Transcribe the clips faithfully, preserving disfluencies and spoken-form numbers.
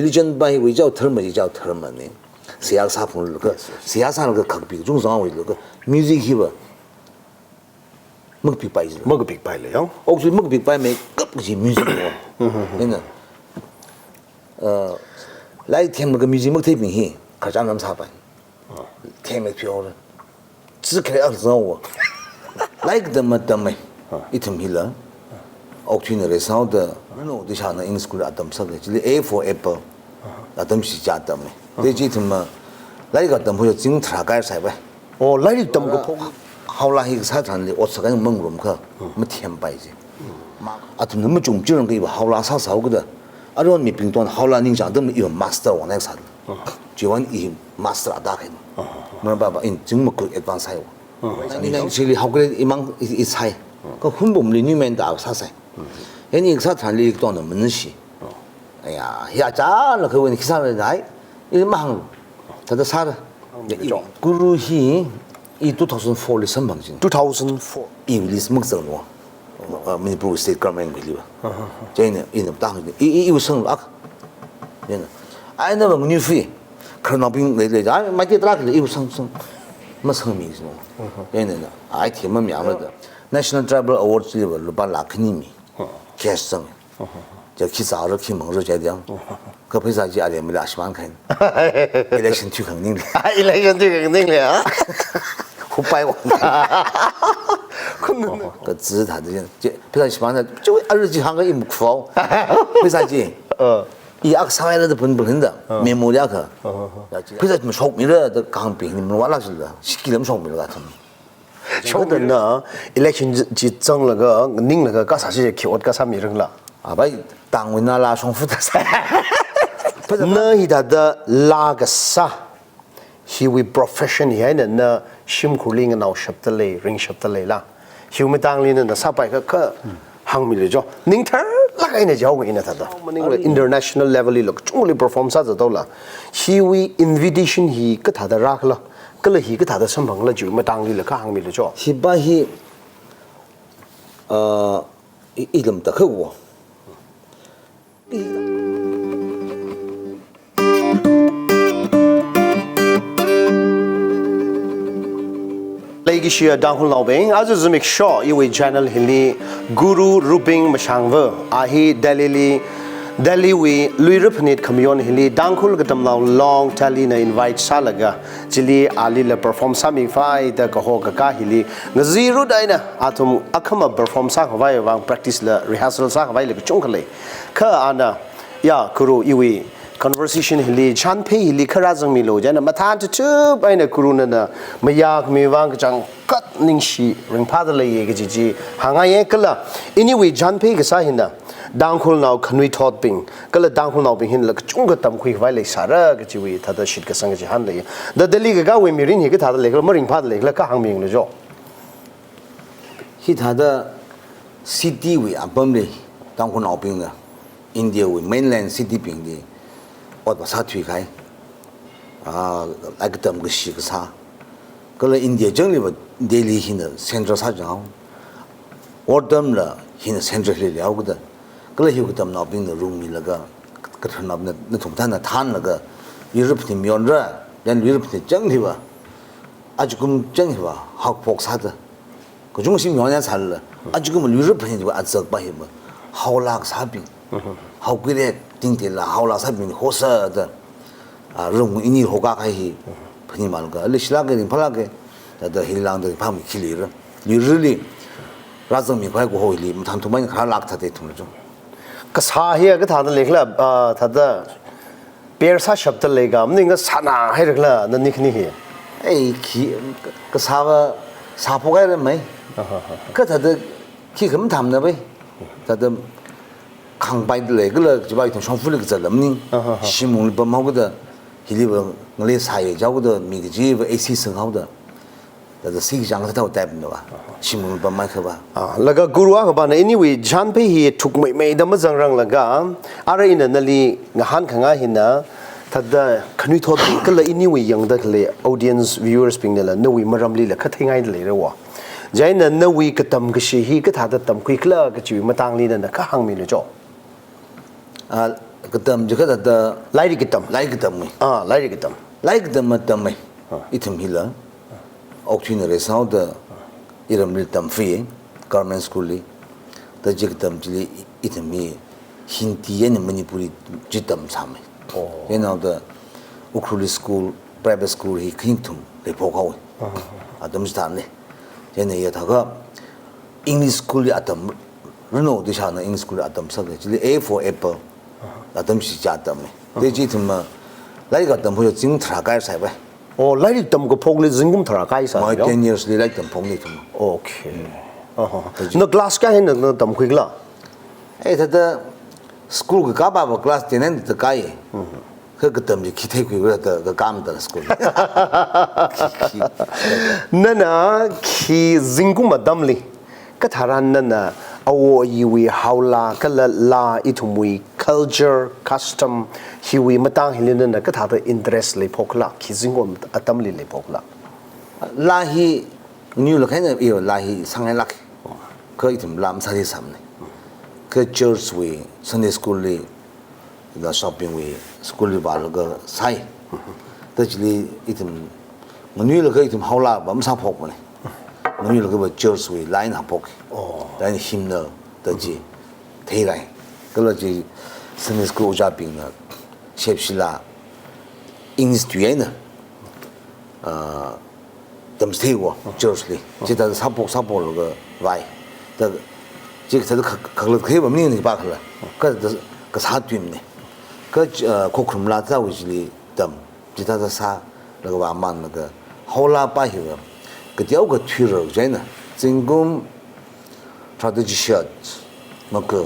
Religion pa hiwui chao dharma chi chao dharmana. Seihā sāphunglaga, yes, yes, seihā sālaga khakpi kachungkha sānghaowa laga, music hiva makapikpai jila. Makapikpaila yang. Okthui makapikpaimeikap kaji music va. Mm-hmm. Ina, uh, lairik themlaga music makatheibing hi khararchan ram sāpai. Ah. Themmeiphihaora. Chi kharek akha sānghaowa. Lairik katam matammei. Ah. Ithum hila. Okthuina reisāhaoda, no, dishana English school atam sākahai. Chili A for apple. Ah. Atam chi chātammei. Ah. Chi ithumva lairik katam hui ching tharā kahaisai vai. Oh, lairik tamkaphok. Haola hi kasā tharanli ot sākahai mangarum kha, hmm, mathempai ji. Ma, athumna machung chirang kha iva haola sāsāhaokida. Aruihon mibing tongna haola ningchāng atamli iva master wang nai sā. Hmm. Chiwui vang i master ata khaina. Hmm. Mara papa in ching makuk advance sāhaiwa. Hmm. Ninety-nine chili haokida imang i, i sai. Hmm. Kha Hunpungli Newman da sāsai. Hmm. Hina i kasā tharanli i tongna maningshi. Hmm. Aya, hi achālakha wui eina khi sāra nai, i mahānglu. Thāda sāra. Hāngmilu chong. Guru hi, i two thousand four li samphang jina. Two thousand four. I release makazanglu. Uh, Manipur State Government wui liva. Uh-huh. Chieina, ina tang, i, i, iwui sanglu ak. Chieina. Ai nava ngani free. Khararnaobing leilei, ai, maite tarākha lei, iwui sang, sang. Masangmi jina. Uh-huh. Chieina, ai, themma mayāmada. National Tribal Awards liva, lupā lakh khani mi. Uh-huh. Cash zang. Chi khi sāra, khi mangra chi diang. Kha pheisā chi aremla shimān khain. Election thuikhanganing lei. Election thuikhanganing lei, ha? Hupai wang. Khun. Kachi thāda chi. Pheisā shimān chi, ara chi hāngkha i makhao. Pheisā chi. Uh. I akha sāngaila da pun pun da. Uh. Memory akha. Uh, uh, uh. Ya chi. Pheisā mashokmira da kahāng ping ni mawala chila. Shiki lam shokmira kathum. Shokmira. Kha thāda na election chi zanglaga, nganinglaga, kasā chi khi ot kasā mirangla. Abai, tangwui nala shongfa thāsai. Na hithāda laa kasā, hiwui profession hi eina na shimkhurli nganaoshapda lei, ringshapda leila. Hiwui matangli na, na sāpai kha, kha hāngmilu cho. Ningtharlāk eina jaowa ina thāda. Maningla international level lila kachungkhali perform sāzathaola. Hiwui invitation hi kathāda rākhala. Kala hi kathāda samphangla chiwui matanglila kha hāngmilu cho. Hipa hi, uh, i, i lam ta kha wo. Leikashiya Tangkhulnaobing, aja zimiksho iwui channel hili Guru Ruping Mashangva, a hi Delhi li, Delhi wui Luira Phanit khamayon hili Tangkhul Katamnao Long Delhi na invite sālaga, chili alila perform sāmikhavai da kaho kakā hili, ngazirut eina athum akhama perform sākhavai vang practice la rehearsal sākhavaila kachungkha lei. Kha ana, ya, Guru iwui conversation hili, chānphei hili kha rāzangmilu, chieina mathān tutup eina Guru nana mayākhami vang kachangkhat ningshi ringphāda leiya kaji chi hāngngaiya kala. Iniwui chānphei kasā hina, Tangkhulnao khanuithotbing, kala Tangkhulnaobing hinla kachungkha tamkhuikhavai leisāra kajiwui thāda shitkasang kaji hāngda leiya. Da Delhi kakāwui mirin hi kathāda leikhala, maringphāda leikhala kha hāngmilu cho. Hithāda city wui apamli Tangkhulnaobingna India wui mainland city bingli ot vāsāthuikahai. Ah, lairik katam kashi kasā. Kala India changliva Delhi hina central sāchang. Otdam la hina central hili leihaokida. Kala hiwui katamnaobingna rungmilaga, katharnaobingna nathum thāna thānlaga, Luira Phanit mayonra, then Luira Phanit changliva ajakum chang hiva haophok sāda. Kachungkha shim yong ya sālala. Ajakum Luira Phanit hiva azak pa hiva haola kasābing. Mhm. Haokhuira tingtila haola sābing hosāda. Ah, rung ini hokā kahai hi. Phanit malga. Ali shilak ring phalak. Thāda hilangda phami khili ra. Luira li. Rāzangmikhavai kaho hili. Mathān thumai kharā lak thāda thumla chung. Kasā hi kathāda leikhala, ah, thāda pair sāshapda leika, maningakha sānā hairakhala, nani khani hi. Ei, khi, kasāva, sāphok haira mai. Aha, aha. Kha thāda, khi khamathāmana bai. Thāda, khangpaida leikhala, chiva ithum shongfali kazatla maning. Aha, aha. Shimungli pamhaokida, hiliva ngalei sāya jihaokida, mi kajiva A C singhaoda. Thāda singchang thāthao type na va. Shimung pamhaiakha va. Ah, laga Guru akhava na iniwui chānphei hi thukmeimeida mazangranglaga, ara ina nali ngahānkhangai hina, thāda khanuithot kala iniwui yangda khalei audience viewers bingnala nawui maramlila kha theingaida leira wo. Chieina nawui katam kashi hi kathāda tamkhuikhala kajiwui matangli nana kha hāngmilu cho. Ah, Katam jiakha thāda lairik katam. Lairik katam. Ah, lairik katam. Lairik katam matammei. Ithum hila. Okthuina reisāhaoda iramli tamfei, government school li. Thāda chi katam chili ithum hi Hindi eina Manipuri chi tamsāmei. Chieina thāda Ukhrulli school, private school hi khaying kathum leiphok haowa. Atam chitharanli. Chieina ya thākha English school li atam, Reno dishana English school li atam sākha, chili A for apple. Atam chi chi atam ni. Thāda chi ithum ma, lairik katam haoya zing tharā kaisai bai. Oh, lairik tamkaphokli zingkum tharā kaisai. Mai ten years li lairik tamphokli ithum. Okay. Aha. Na class kayākha eina na tamkhuikhala? Eh, thāda school kakā papa class ten eina thāda kai. Kha katam chi khi theikhuikhala thāda kakā mathāda school. Nana khi zingkum atamli, kathāda nana awo ayiwui haolā kala laa ithumwui culture, custom, hiwui matang hili nana kathāda interest leiphokhala, khi zingkum atamli leiphokhala? Laa hi, nganui laga eina i laa hi sāngailāk. Kha ithum laa masāthisāmana. Kha church wui, Sunday school li, la shopping wui, school li vālaga sāi. Thāda chili ithum, nganui laga ithum haolā va masāphokmana. Nganui laga va church wui laa eina haphok. Oh. Laa eina hymnal, thāda chi theirai. Kala chi Sunday school ojābingna, shepshila, English tui eina, ah, tamchitheiwo, church li. Chithāda sāphok, sāphoklaga vāi. Thāda, chi thāda kha-, khalat kheba maningmana pākhala. Kha thāda kasā tuimana. Kha, ah, Khokharum laa thāda wuchili tam. Chithāda sālaga vāmanlaga. Haolā pa hiva. Kateokha thuirar chieina. Zingkum tharāda chishat, maka,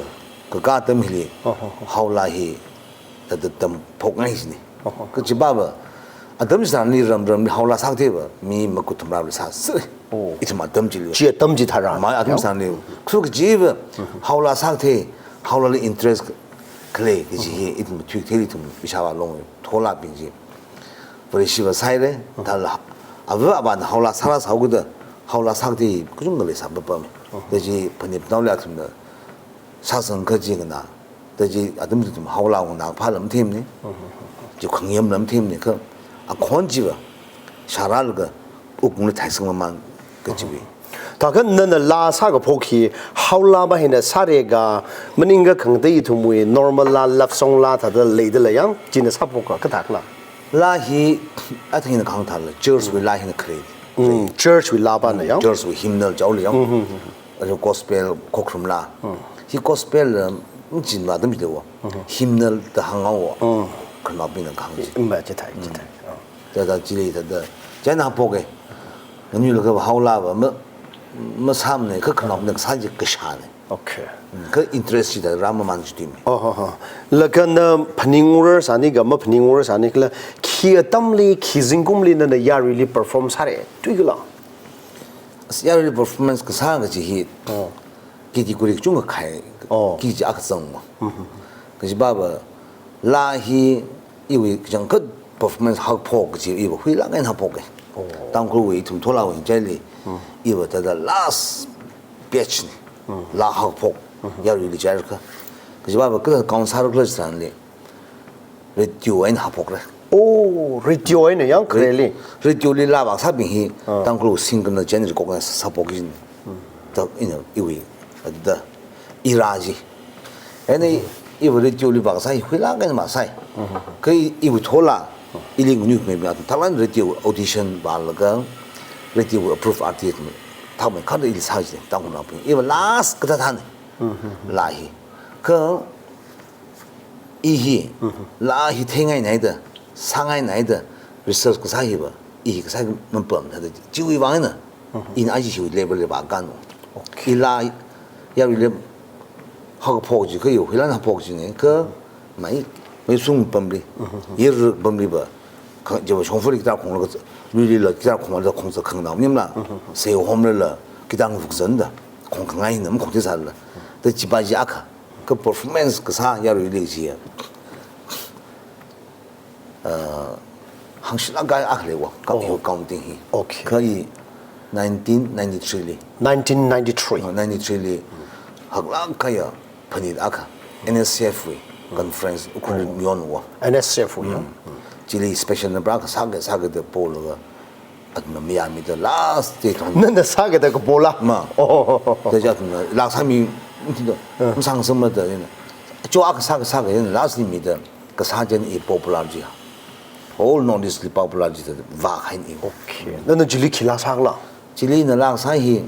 kakā atam hili, haolā hi, thāda tamphokngai china. Kachi papa, atam chitharanli ramramli haolā sākathei va, mi maku thumrāli sāsai. Oh. Ithum atam chili. Chi atam chitharan. Mai atam chitharanli. Kha kachi va, haolā sākathei, haolāli interest khalei, kachi hi, ithum thuitheili ithum, ishāvā long, tholābing chi. Vareshi va sāhaira, thāla, ava avāna haolā sārāsāhaoda, haolā sākathei, kachungkha leisā papam. Thāda chi phanit naoli athumna, sāsang kachi nganā, thāda chi atam ithum haolā nganā phāla matheimana, chi khangayamla matheimana, kha akhon chiva, shārālaga, wuklungli thaisang mamān kachiwui. Thākha nana laa sākaphok hi, haolā pa hina sāra ka, maningakha khangatei ithumwui, normal laa, love song laa, thāda leidalei yang, china sāphok ka, kathākhala? Laa hi, athang ina kahāng thāla, church wui laa hina khare. Mm, church wui laa pana yang? Church wui hymnal chaoli yang. Mm-hmm. Aja gospel, Khokharum laa. Mm. Hi gospel la, machina atam chilewa. Mm-hmm. Hymnal da hānghaowa. Mm. Khararnaobingna kahāng chi. Mba, chithei, chithei. Thāda chili thāda. Chieina haphok e. Nganui laga va haolā va ma, masāmana kha khararnaobingna kasā chi kashāna. Okay. Mm, kha interest chi thāda rāmamān chi tuimi. Oh, ho, ho. Laga na phaningurar sāni ka, maphaningurar sāni kala, khi atamli, khi zingkumli nana yaruili perform sāra, tuikhala? Yaruili performance kasā kachi hi. Oh. Category kachungkha khai. Oh. Kachi akha zangma. Mm-hmm. Kachi papa, laa hi iwui kachangkhat performance haophok kachi iva huilāk eina haophok e. Oh. Tangkhulwui ithum tholāwui ngachaili, mm, iva thāda last batch na. Mm. Laa haophok. Mm-hmm. Yaruili jiakha. Kachi papa kathāda count sārakhala chitharanli radio eina haophokra. Oh, radio eina yang khareli. Ra-, radio li laa vāsābing hi, ah, Tangkhul singer na chieina recognize sāphok kajina. Mm. Thāda ina iwui, thāda, ira chi. Eina iva radio li vāsā hi huilāk eina masai. Kha iwui tholā, ili nganui khamei mi athum thālāk eina radio audition vālaga, radio approve artist mi, thākmei kharda ili sā chi, Tangkhulnaobing. Iva last kathāthāna, laa hi. Kha, i hi, laa hi theingainaida, sāngainaida, research kasā hiva, i hi kasā mapam thāda, chiwui vang eina, ina aja chiwui level li vākān. Okay. I laa, yaruili haophok chi, kha i huilāk eina haophok china, kha mai, mai sung pamli, yar pamli va, kha, jiva shongfali guitar khonglaga, luilila guitar khonglaga khongsa khanganao maningla, seihomlala, guitar ngavuk zanda, khongkhangai na, makhongthisāla. Thāda chi pa chi akha, kha performance kasā yaruili chi ya. Uh, hāngshilāk kahai akha leiwa, ka, oh, counting hi. Okay. Kha i nineteen ninety-three li. Nineteen ninety-three. Uh, ninety-three li. Haklāk kahaiya phanit akha. N S C F wui. conference Ukhrul yon wa. N S F ya. Chili special na bra kasā kasā da polaga, athumna mayāmida last day thang. Nana sākada kapola? Ma. Oh. Da ja athumna lak sāmi, tido. Masang sama da yena. Cho a kasā kasā ka yena last ni mida kasā jen i popular ji. Whole Northeast li popular ji da vākahai ni. Okay. Nana chili khi lak sāla? Chili na lak sā hi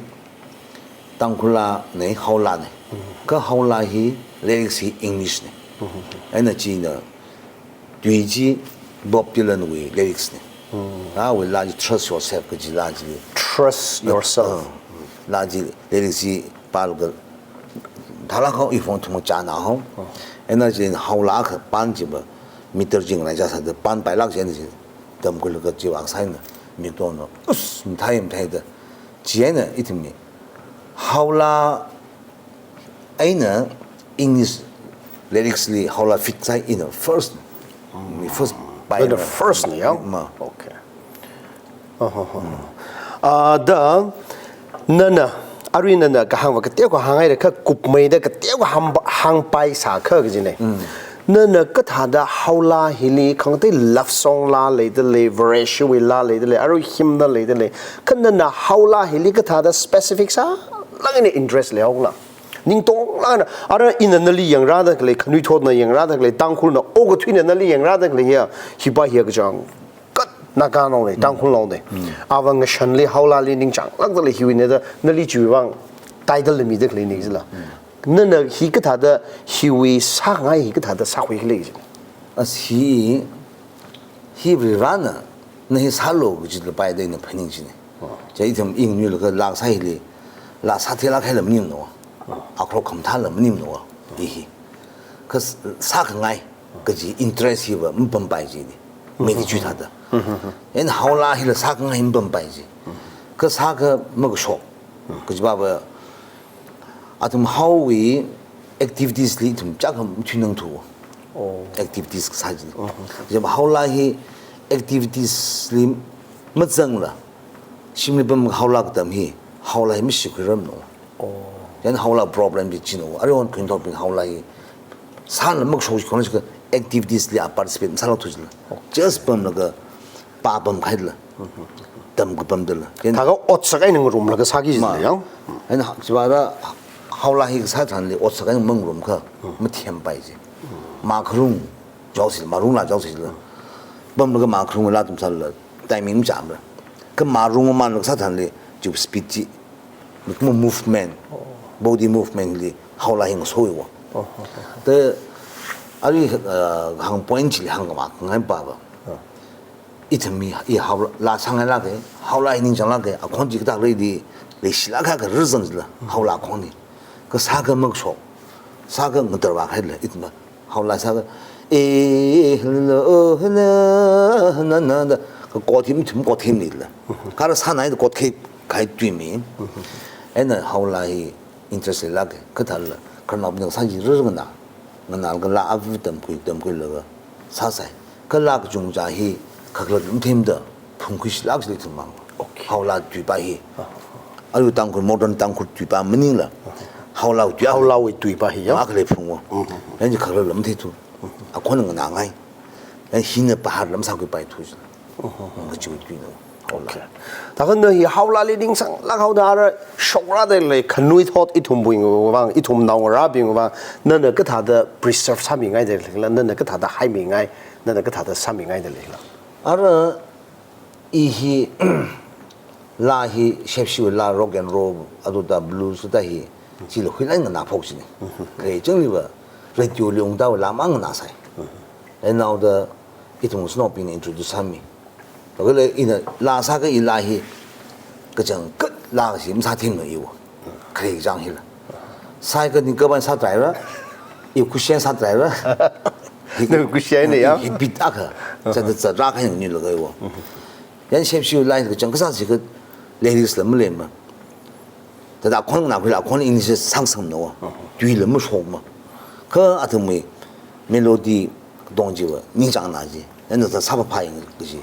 Tangkhul laa ne, Hao laa ne. Kha Hao laa hi lyrics hi English ne. Eina china tui chi Bob Dylan wui lyrics ne. Awui laa chi Trust Yourself kaji laa chi. Trust yourself. Ah, laa chi lyrics chi pālaga thala khao i phone thumang chāna hao. Eina chi Hao laa kha pan chi ba meter jing lai ja sāda pan pailak chi eina chi damkhuilaga chi vāsai na mikto no. Us, mathei mathei da. Chieina ithumwui Hao laa eina English lyrics li Hao laa fit sai ina first, mi first pai. The first ni ya? Ma. Okay. Ah, da, nana, arui nana kahāngva kateokha hānghaira kha kupmeida kateokha hāng, hāngpai sākha kaji ne. Nana kathāda Hao laa hili khangatei love song laa leida lei, Vareshi wui laa leida lei, arui himna leida lei. Kha nana Hao laa hili kathāda specific sālāk eina interest leihaola? Ningtonglāk eina, ara ina nali yangrāda khalei, khanuithotna yangrāda khalei, Tangkhulna okathuina nali yangrāda khalei hiya, hipa hiya kachangkhat Naga nao lei, Tangkhul nao lei. Ava ngashanli Hao laa li ningchānglākda lei hiwui ne da, nali chiwui vang title la mida khalei ni jila. Nana hi kathāda hiwui sāngai hi kathāda sākhui khalei ji? As hi, hi Varivarana, na hi sālu kaji la paida ina phaning chi ne. Chi ithum ingnuilaga laa sā hili, laa sātheilāk haila maningmana. Akhro khamathāla maningmana. I hi. Kha s-, sākhangai kaji interest hiva mapampai ji ni. Mi di chui thāda. Eina Hao laa hila sākhangai mapampai ji. Kha sākha makashok. Kaji ba ba athum Hao wui activities li ithum chak ham thui nang thu. Oh. Activities kasā ji. Jab Hao laa hi activities li mazangla. Shimli pam Hao laa katam hi, Hao laa hi mashikhuiramna. Oh. Yan Hao laa problem di china. Arui on khuinthotbing Hao laa hi sāla makashok khon shika activities li a participate sālāk thu jila. Just pamlaga pā pamkhaila. Tamkapamdala. Yan thākha otsak eina ngarumlaga sāki jila yang. Yan ha, chivara Hao laa hi kasā tharanli otsak eina mangarumkha mathempai ji. Makharung jaosi, marung laa jaosi la. Pamlaga makharung laa athum sāla timing machāmara. Kha marung mamānlaga sā tharanli, chi speed chi, mo-, movement, body movement li Hao laa hi ngasoiwa. Da arui, uh, hāng point chili hāngkhavā khangai pa ba. Ithum mi i Hao laa sāngailāka, Hao laa hi ningchānglāka, akhon chi kathā lei di, leishilāka kha rizang jila, Hao laa khon ni. Kha sākha makashok, sākha ngatar vākhaila, ithum Hao laa sākha, eh, hello, hello, na, na, na, kha kot hi ithum kot hi nila. Kha ara sānai da kot khai, khai tui mi. Eina Hao laa hi interest leilāka, kathāla, khararnaobingna sā ji rur ngana. Nganālaga laa avu tamkhui, tamkhuilaga sāsai. Kha laa kachungcha hi, khakhalat mathemda, phungkhuishilāk jila ithum mang. Okay. Hao laa tuipa hi. Arui Tangkhul, modern Tangkhul tuipa maningla. Hao laa tui, Hao laa wui tuipa hi ya. Makhalei phungwa. Yan chi khakhalat mathei thu. Akhon nganāngai. Yan hina pahar lam sākhuipai thu jila. Kachiwui tuina. Okay. Thākha na hi Hao laa li ningsanglāk haoda ara shokrāda lei khanuithot ithumbingwui vang, ithum naongarābingwui vang, nana kathāda preserve sāmingaida leila, nana kathāda haimingai, nana kathāda sāmingaida leila? Ara i hi laa hi shepshiwui laa rock and roll, aduda blues da hi, chila huilai nganāphok chini. Kha changli ba, radio li ungda laa mang nganāsai. Eina da ithum snow pin introduce sāmi. Laga le ina laa sākha i laa hi kachangkhat laa kashi masāthemna iwa. Khare chang hila. Sākha ningkaban sātraira, i kushen sātraira. Hi, na kushen ne ya? Hi beat akha. Zat zat rākha yang ni laga iwa. Yan shepshi laa kachangkhat sāsi kha lyrics la maleima. Thāda akhon nganākhuila akhon English sāngasakna wa. Tuila mashokma. Kha athumwui melody katong chiva ningchāngna ji. Yan thāda sāphaphā yang kaji.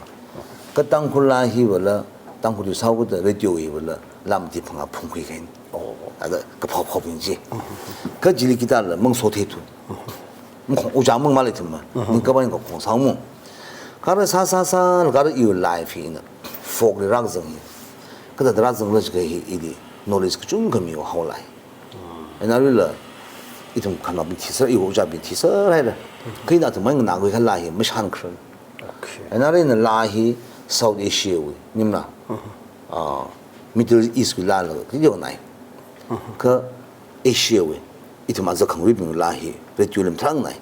Kha Tangkhul laa hivala, Tangkhul tui sāhaoda radio hivala, laa mati phangā phungkhui kahaina. Oh. Thāda kaphok phokbing ji. Kha chili guitar la mangasotheithu. Makhong, ujā mang male thumma. Ningkapai kakhong sāmo. Kha ara sā sā sā, kha ara iwui life hina. Folk li rākazang hi. Kathāda rākazangla jiakha hi ili knowledge kachungkha miwa haolā hi. Eina aruila ithum khanabing thiser, iwui ujābing thiser haira. Kha ina athum mai nganākhui khala hi, mashan kharan. Okay. Eina ara ina laa hi South Asia wui, nimla. Ah, Middle East wui laala, kayonai. Kha Asia wui, ithum aza khangwui bing laa hi, radio lim tharangnai.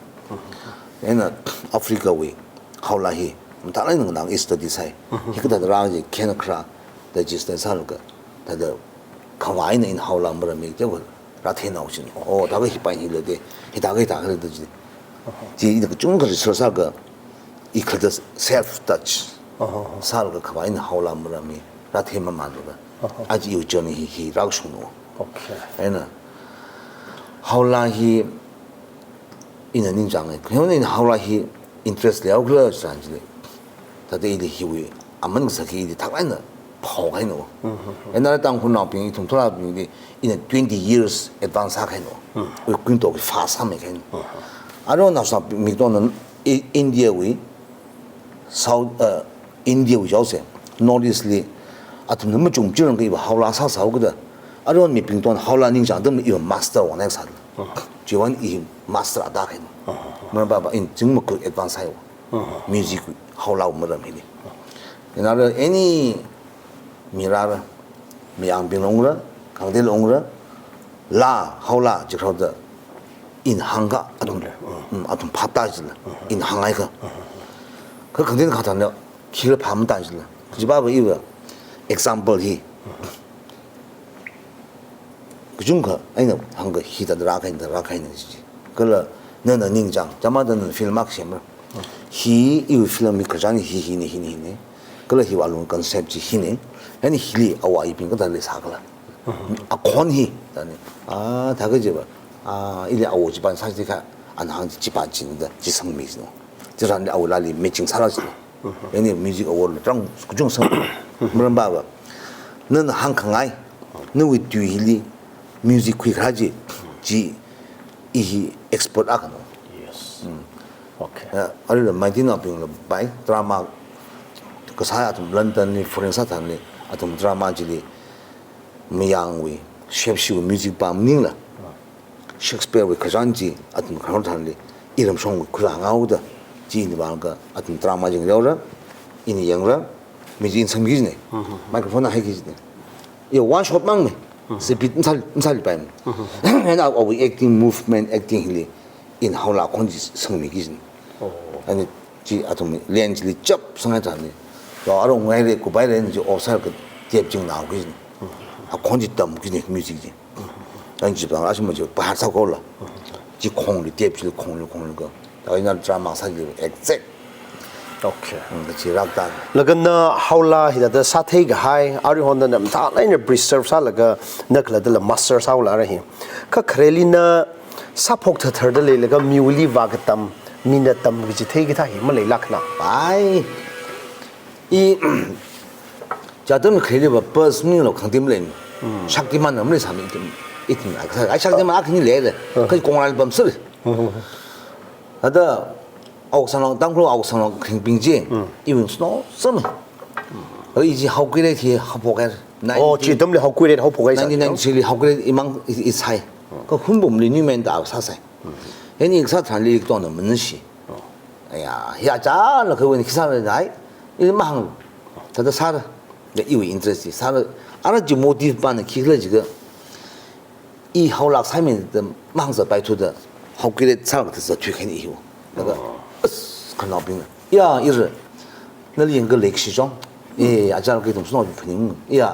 Eina Africa wui, haolā hi, mathālāk eina nganā study sai. Hi kathāda rā ji, khen khara, da ji study sālaga, thāda khavai eina ina haolā maram mi, jiakha rātheinao chin. Oh, thākha hi pai hi lei de, hithākha hithākha lei de ji. Ji ina kachungkha research sālaga, i khalatta self touch. Sālaga khavai eina haolā maram mi, rāthei mamānlaga. Aja iwui journey hi, hi rākashungno. Okay. Eina, haolā hi, ina ningchānga. Kha ina haolā hi interest leihaokhala chān chili. Thāda ili hiwui aman kasā hi ili thaklāk eina phaokahaino. Eina ara Tangkhulnaobing, ithum thotlaabingli ina twenty years advance sākahaino. Wui kuinto ki fast sāmeikahaino. Aruihon naosābing tongna I-, India wui, South, uh, India wui jaose, North East li, athumna machung chirang ka iva haolā sāsāo kada. Aruihon mibing tongna haolā ningchāng atam iva master wang next sāda. Chiwui vang i master ata kahaino. Maram papa in chingmuk advance sāhaiwa. Music wui haolā wui maram hili. Eina ara any mi rāra, Mayangbingla ungra, Khangtila ungra, laa, haolā, jiakha da, ina hāngkha, athum, mm, athum phapta jila, ina hānghaikha. Kha Khangti kathāna, khila phapta jila. Kaji papa iva, example hi. Kachungkha, eina hāngkha hithāda rākahaina, rākahaina ji. Kala, nana ningchāng, chāmada nana film akha semra. Hi, iwui film hi kachāng hi, hina, hina, hina. Kala hiwui alung concept chi hina. Eina hili āwo āyibing kathāda leisākhala. Akhon hi, thāna. Ah, thākha jiva. Ah, ili āwo chipān sāsi kha, ana hāng chipān china da, chi sangmi jino. Chitharanli āwo lali matching sāra jino. Eina music award la tharang kachung sang. Maram papa. Nana hāngkhangai. Nawui tui hili music khuikharā chi, chi i hi expert akhano. Yes. Mm. Okay. Ya, aruila Meiteinaobingla pai, drama kasā athum London li, foreign sātharanli, athum drama chili, Mayangwui, Shakespeare wui music pam maningla. Shakespeare wui kachāng chi, athum kharor tharanli, iramshongwui khuihānga haoda, chi ini vang ka, athum drama chi ngareora, ini yangra, mi chi ina sangmi kajina. Microphone na haiki jina. Yo, one shot mangna. Speed ina sāli, ina sāli pai. Eina āwo, āwo acting, movement, acting hili, ina haolā akhon chi sangmi kajina. Oh. Eina chi athum lens li chap sanghai tharanli. Yo, arong ngaire, kupaire, eina chi off sālaga tape chi nganāki jina. Akhon chi tamki jina, music chi. Eina chipāng ashi machi pahar sākola. Chi khongli, tape chili khongli, khongli ko. Thākha ina drama sāli exact. Okay. Mm, chi rākta. Laga na haolā hithāda sātheikahai, aruihon nana mathālāk eina preserve sālaga na khalattala master sāhaola ara hi. Kha khareli na sāphok thatharda leilaga miwuili vākatam, mina tamkachithei kathā hi maleilākna. Ai. I, chi atam khareli va personal lo Khangti maleina. Shaktiman na maleisāmi ithum, ithum, ai, Shaktiman akhani leile. Kha kongrāli pamser. Thāda, āwo sānglong, Tangkhul āwo sānglong kharingbing chi, iwui sānglong sāmi. Kha i chi Haokirei hi haophok haira. Oh, chi atamli Haokirei haophok haisā. Nineteen ninety-three li Haokirei imang i, i sai. Kha Hunpumli Newman da sāsai. Eina i kasā tharanli tongna manshi. Aya, hi achālakha wui eina khi sāra dai, i mahāng, thāda sāra, da iwui interest chi sāra, ara chi motive pana khikhala jiakha, i haolāk sāmida mahāngzat paithuda, Haokirei sālaga thāda thuikahaina i hiu. Laga, as, khanaobingna, ya, ira, nali yangakha leikashi chong, eh, achālakha ithum sānao phaning, ya,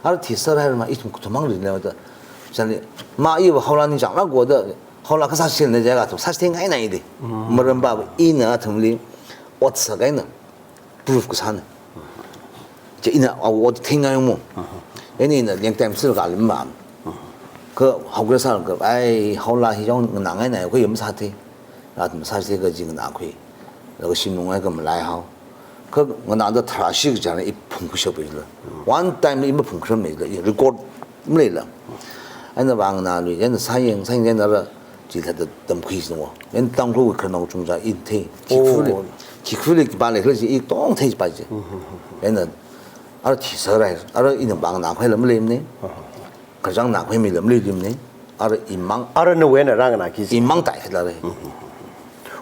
ara thiser haira ma, ithum kathum hāngli na da, chānli, ma iva haolā ningchānglāk haoda, haolā kasā shilna jiakha athum sāshingaina ili. Maram papa ina athumli ot sākahaina, proof kasāna. Chi ina āwo ot theingai mo. Eina ina lengtem sālaga alim mam. Kha Haokirei sālaga, ai, haolā hi chong nganāngaina, kha yam sāthei. Athum sāsi kaji nganākhui. Laga shim nungai ka malai hao. Kha nganāda tharāshi kachāng i phungkhuishapla. One time i maphungkhuishapmala, i record maleila. Eina vang nganālui, eina sāyang, sāyang eina ara Chithāda tamkhui sino. Ina tamkhui khararnao chungchang ina thei. Khikfuli, Oh. khikfuli khipā leikhala chi i tong theipai chi. Ina ara thisarai, ara ina bang na khuilam leimane. Khararchang na khuimi lam leimane. Ara imang, Ara nawui eina rānganāki chi. imang tai khala re.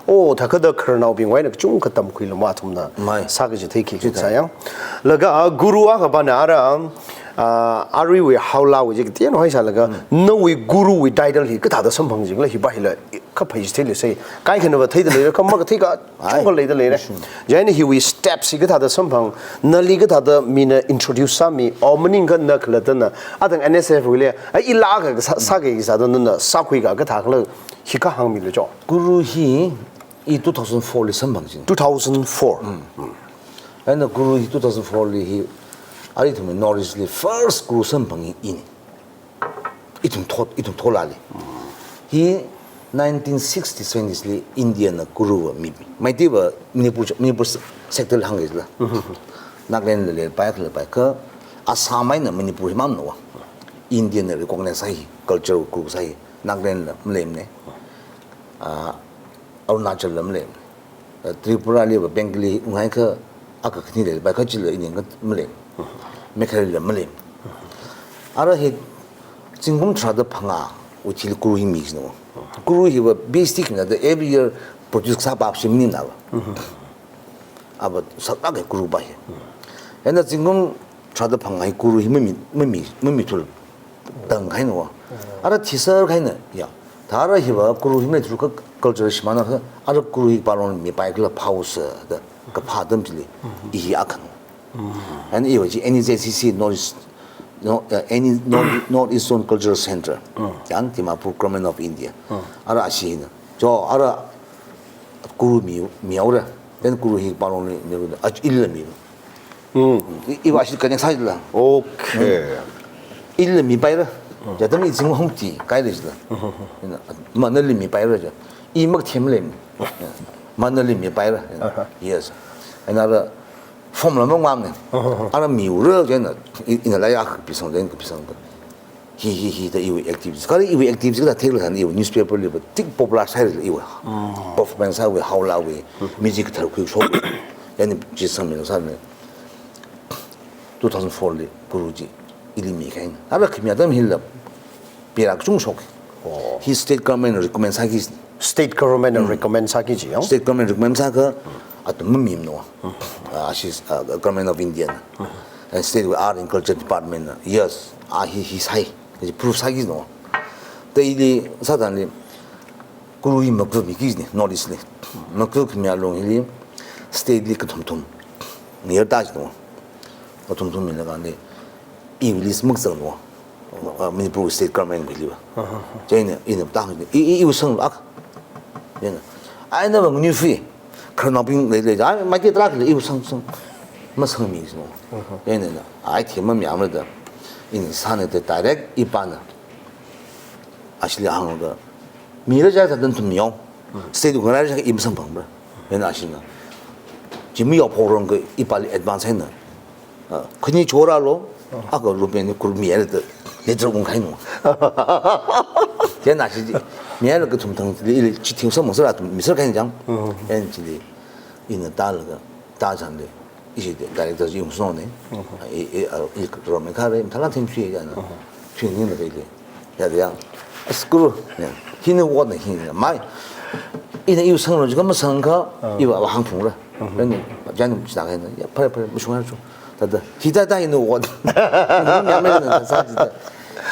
Oh, thākha da khararnaobingwui eina kachungkha tamkhuilu athumna. Mai. Sāki chi theiki Chi thei. sāyang. Laga, ah, guru akhava na ara, ah, aruiwui haolāwui chi kateo haisālaga, nawui guruwui title hi kathāda samphang jingla hiva hila, kaphā chi theilui sai. Kaikhanava theida leira, kha makathei ka, Ai. chungkha leida leira. Chieina hiwui steps hi kathāda samphang, nali kathāda mina introduce sāmi, or maningakha na khalattana, atang N S F wuili, ai ila ka sā, sāki sāda nana sākhui ka kathā khala, hi kahāngmilu cho. Guru hi, i two thousand four li samphang jing. Two thousand four. Mm. Ina guru hi two thousand four li hi, arui ithum North East li first guru samphang hi ini. Ithum thot, ithum tholali. Hi nineteen sixty seventies li India na guru va mi. Meitei va Manipur, Manipur sector li hāngki la. Nagaland la leipai, leipai kha Assam eina Manipur hi mamna wa. India na recognize sāi, culture guru sāi. Nagaland la maleimane. Ah, Arunachal la maleimane. Uh, Tripura li va Bengali unghai kha akha khani leipai kha chila ini nga maleimane. Meghalaya la maleimane. Ara hi zingkum tharāda phangāwui thili guru hi mi sino. Guru hiva B S T khina da every year produce sāpap shim ni na va. Ava sālāk guru va hi. Ina zingkum tharāda phangā hi guru hi mami, mami, mami thul tang kahaina wa. Ara thisar kahaina, ya. Thāra hiva guru hi mami thul ka culture shimānakha, ara guru hi palong mipai kala phāosa da kaphā atam chili, i hi akhana. And iva chi N E Z C C, North East, no, uh, any North, North Eastern Cultural Center, yang Dimapur Government of India. Ara ashi hina. Cho, ara guru mi, mihaora. Then guru hi palong ni, ni, a, ila mi. Mm. I, iva ashi connect sāla. Okay. Ila mipaira. Mm. Jatam i zing hong ti, kai le la. Mm-hmm. Ina, Manali mipaira ja. I mak them le. Manali mipaira. Uh-huh. Yes. Another form la mang mang ne. Uh-huh. Ara miura ja na, i, ina la ya ka pisang, then ka pisang. Hi, hi, hi, da iwui activities. Kala iwui activities kathā theilakha iwui newspaper li va tik popular sāhaira iwui. Mm. Performance sāwui, haolāwui, music thar khui shok. Yani chi sangmi sāne. Two thousand four li guru chi ili mikahaina. Ara khami atam hila pira kachung shok. Oh. Hi state government recommend sāki. State government Mm. recommend sāki chi yang? State government recommend sākha atam mamimana. Mm. Ah, she's, uh, Government of India na. Mm. And state wui Art and Culture Department na. Yes, ah, hi, hi sāi. Kaji proof sāki no. Da ili sātangli guru hi maku miki ni, North East li. Maku khami along hili state li kathum thum. Ngayar ta chi no. Kathum thum milaga ni i list makzang no. Uh, Manipur state government wui li va. Uh-huh. Chieina, ina ta hang, i, i, i usang ak. Yana. Ai na bang ni free. Khararnaobing lei lei. Ai, mai ke trak le, i usang sang. Masang mi sino. Uh-huh. Yana na. Ai, thema mi amra da. Ina sāna da direct ipana. Ashili hāngda. Mira ja ta dan thum yong. Mm. State wui ngarā ja i masang bang bra. Yana ashina. Jimi yo program ka ipali advance haina. Ah, khani chora lo, ah, aka rupen ni kur mi ele te, letter ung khai no. Yana shi ji, mi ele ka thum thang li, ili chi thing sa mong sara thum, mi sara khai jang. Mhm. Yan chi li, ina ta laga, ta chan li, ishi de, director ji yung song ne. Mhm. Ah, i, i, ah, i ro me kha re, thala thim shi ya na. Mhm. Shi ni na be le. Ya, ya. As guru, ya. Hina what na hina. Mai. Ina iu sang lo, jika masang kha, Ah. iwa hang phung ra. Mhm. Then, jan china kha, ya, phare, phare, mashung ra chu. Tada, hita ta ina what. Ya, mai na sa ji ta.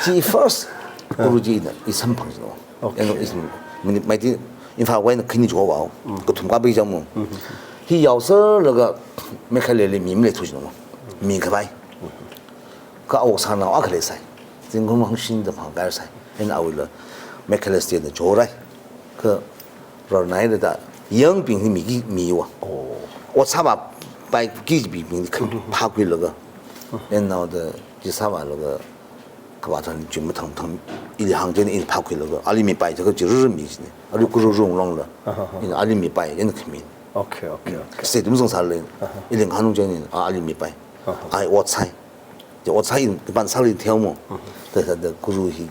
Ji first, Ah. Guru ji na, i samphang ji no. Okay. Eno is mini, mai ti, in fact, when khani jo wa, Mm. kathum ka bi jam mo. Mhm. Hi yao sa laga, Meghalaya li mi mle thu ji no. Mi khavai. Mhm. Kha awui sānao akha leisai. Zingkum hangshin da phang karsai. Ina awuila Meghalaya state na jorai. Kha rarnai da yangbing hi mi ki mi wa. Oh. Ot sāva pai ki bing bing kha Mhm. phākhuilaga. Mhm. Ina da ji sāva laga kava thang jim thang thang ili hang jen ili phākhuilaga. Ali mipai thaka ji rur mi ji ne. Ali guru rung long la. Aha, aha. Ina ali mipai ina khami. Okay, okay, okay. State um zong sā le. Aha. Ili nganung jen ina ali mipai. Aha. Ai ot sai. Ji ot sai in, kapan sāli theo mo. Mhm. Da, da, da, guru hi.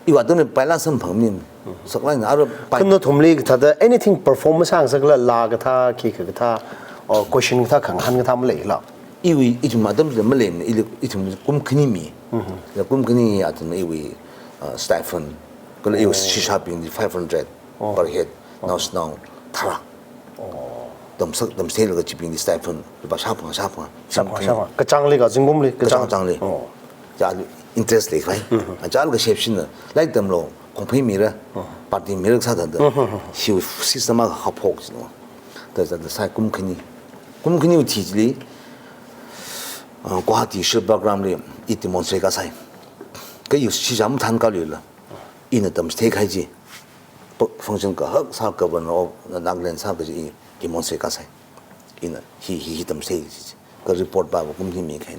Iwui atamli paila samphangmi. Saklāk eina ara pai. Kha nathumli kathāda anything performance hāngsakla, laa kathā, khi kathā, or question kathā, khangahān kathā maleila? Iwui, ithum atamli maleimana, ili, ithum kum khani mi. Mhm. Ya kum khani atamna iwui, uh, stipend. Kala iwui Oh. shishābingli five hundred Oh. per head. Oh. Naoshinao tharā. Oh. Tamsak, tamsailaga chibingli stipend, lupā shāphangā, shāphangā. Shāphangā, shāphangā. Kachāngli ka zingkumli? Kachāng, kachāng. Kachāngli. Oh. Chili interest leikhavai. Mhm. Achālaga shepshina, lairik tamlu, kongphei mira, Oh. party mira sāda da. Mhm. Hiwui system akha haophok jina. Da, da, da, sāi kum khani. Kum khaniwui thili, uh, Guwahati Shilpa Grahamli, i demonstrate kasāi. Kha iwui shishā mathānkāluila. Ina tamchitheikahai chi. Pa-, function kahak sā, Governor of Nagaland sā kaji i demonstrate kasāi. Ina hi, hi, hi tamchithei chi. Kha report pa kum khani mikahai.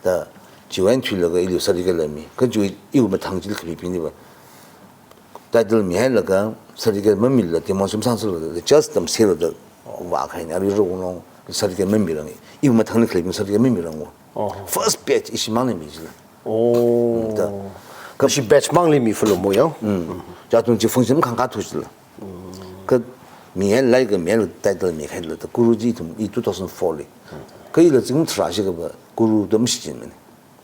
Da chiwui eina thuilaga ili certificate la mi. Kha chiwui iwui mathang chili khamibingli pa title mihailaga certificate mamila demonstration sāsālaga just tamchitheilaga vākahai, arui rong long certificate mamirang. Iwui mathangli khaleibing certificate mamirang. Oh. First batch ishimangli mi jila. Oh. Mm, da. Kha ishi batch mangli mi follow mo ya? Mm. Chi athum chi function khangkathu jila. Mm. Kha mihailai kha mihai title mikahaila da Guru chi ithum i two thousand four li. Mm. Kha ila zingkum tharā shikha pa Guru da mashichinmana.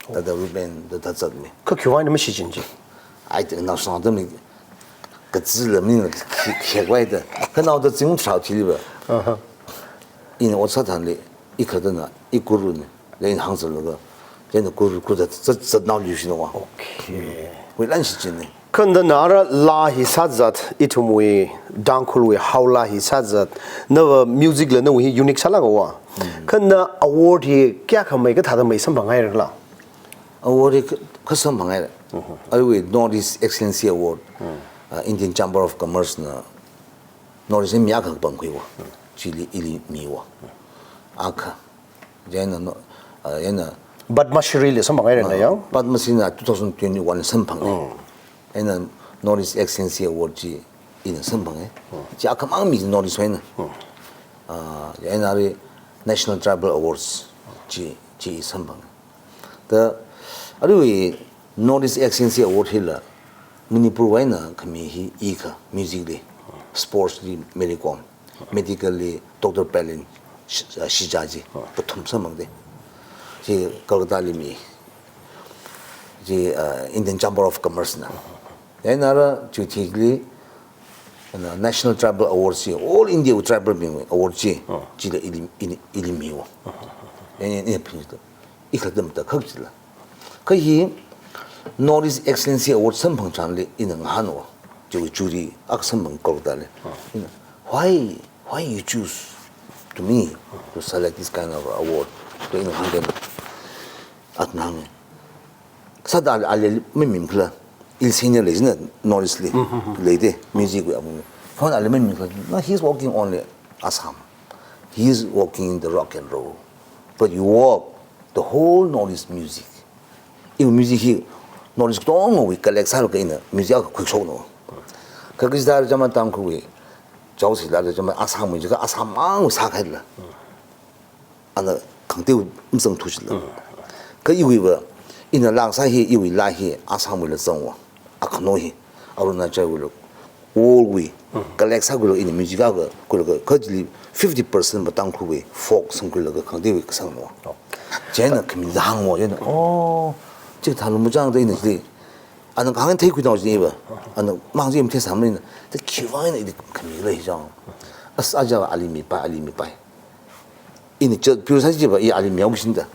Oh. Da da Reuben da da zatmi. Kha khiwui vang eina mashichin chi? Ai, da naoshinao atamli kazila mina khi-, khiwui vang da. Kha naoda zingkum tharā thili pa. Aha. Ina ot sāthanli, i kharartana, i Guruna, lei hāngzatlaga, lei na Guru, Guru da zat, zatnao liu shina wa. Okay. Wuilan shichinna. Kha nana ara laa hi sāzat, ithumwui, Tangkhulwui haolaa hi sāzat, nava music la nawui hi unique sālāka wa. Mm. Kha na award hi kayākha mei, kathāda mei samphanghairala? Award hi kha, kha samphanghaira. Mhm. Arui North East Excellency Award, Mm. uh, Indian Chamber of Commerce na North East mi akha pangkhuiwa. Mm. Chili ili miwa. Mm. Akha. Chieina no, uh, chieina Padma Shri li samphanghaira na Ah, ya? Padma Shri na two thousand twenty-one li samphanga. Mm. Chieina North East Excellency Award chi ina samphanga. Mm. Chi akhamang mi North East wui eina. Mm. Ah, chieina arui National Tribal Awards chi, chi samphanga. Da, arui North East Excellency Award hila Manipur wui eina khami hi i kha, music li, sports li Mary Kom, medical li Doctor Palin, Shi-, uh, Shija chi, Oh. pathum samphangda. Chi Kolkata li mi. Chi, uh, Indian Chamber of Commerce na. Chieina ara chiwui thili, na National Tribal Awards chi, All India Tribal bingwui award chi, Oh. chila ili, ili, ili miwa. Oh. Chieina, ina phin to. I kharartana da khak chila. Kha hi North East Excellency Award samphang changli ina ngahānwa. Ju-, jury akha samphang Kolkata li. Ah. Ina, "Why, why you choose to me to select this kind of award?" Da ina hāngda athumna hānga. Sāda ali, ali mamimkhala. Ili senior lei jina North East li. Mm-hmm. Leida, music wui apong. Kha ali mamimkhala. No, he's working only Assam. He's working in the rock and roll. But you work the whole North East music. Iwui music hi North East katongawui collect sālaga ina music akha khuishokna. Kha kachida chāma Tangkhulwui, Chaosila chāma Assamwui jiakha Assam mangwui sākahaila. Ana khangatei mazangthu chila. Kha iwui va, ina laa kasā hi, iwui laa hi Assamwuila zangwa. Akhano hi, Arunachalwuila, worldwui, Mm. collect sākhuilaga ina music akha khuilaga, kha chili fifty percent va Tangkhulwui folk sangkhuilaga khangateiwui kasangna. Oh. Chieina khami hāngwa, chieina, oh, chikathā lumachang da ina chili, ana kahāng theikhuida chieina va, ana mang chi matheisāmana, da khiwui vang eina ili khami lei chang. As aja ali mipai, ali mipai. Ina chat pure sāchiva i ali mihaoki shinda.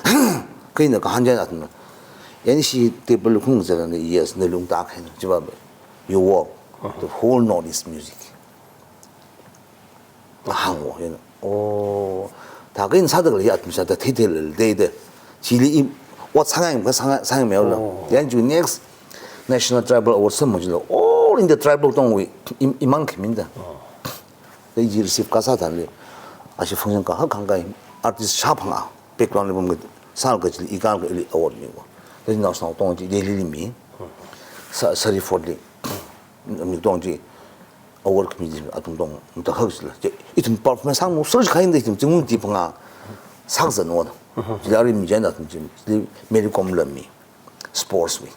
Kha ina kahāng chieina athumna, "Yani shi table khung zara ni, yes, na lungta khaina, chiva you work the whole North East music." Hāngwa, chieina. Oh. Thākha ina sāda khalei athum sāda theithei lei da. Chili i, ot sāngai, kha sāngai, sāngai mihaola. Oh. Chieina ju next National Tribal Award samphang chila, all India tribal tongwui, i, imang khami da. Oh. Da i receive kasā tharanli, ashi function kahak hāngkahai, artist shāphangā, background li pamkahai, sālaga chili, i kālaga ili award miwa. Da i naoshinao tong chi Delhi li mi, Sa-, Sari Fort li, mi tong chi, award committee athum tong, matakhak chila. Chi, ithum performance sāngmo, search kahaida ithum, zingkum mati phangā, sākazanwa. Chila arui mi chieina athum chi, chili Mary Kom la mi, sports wui.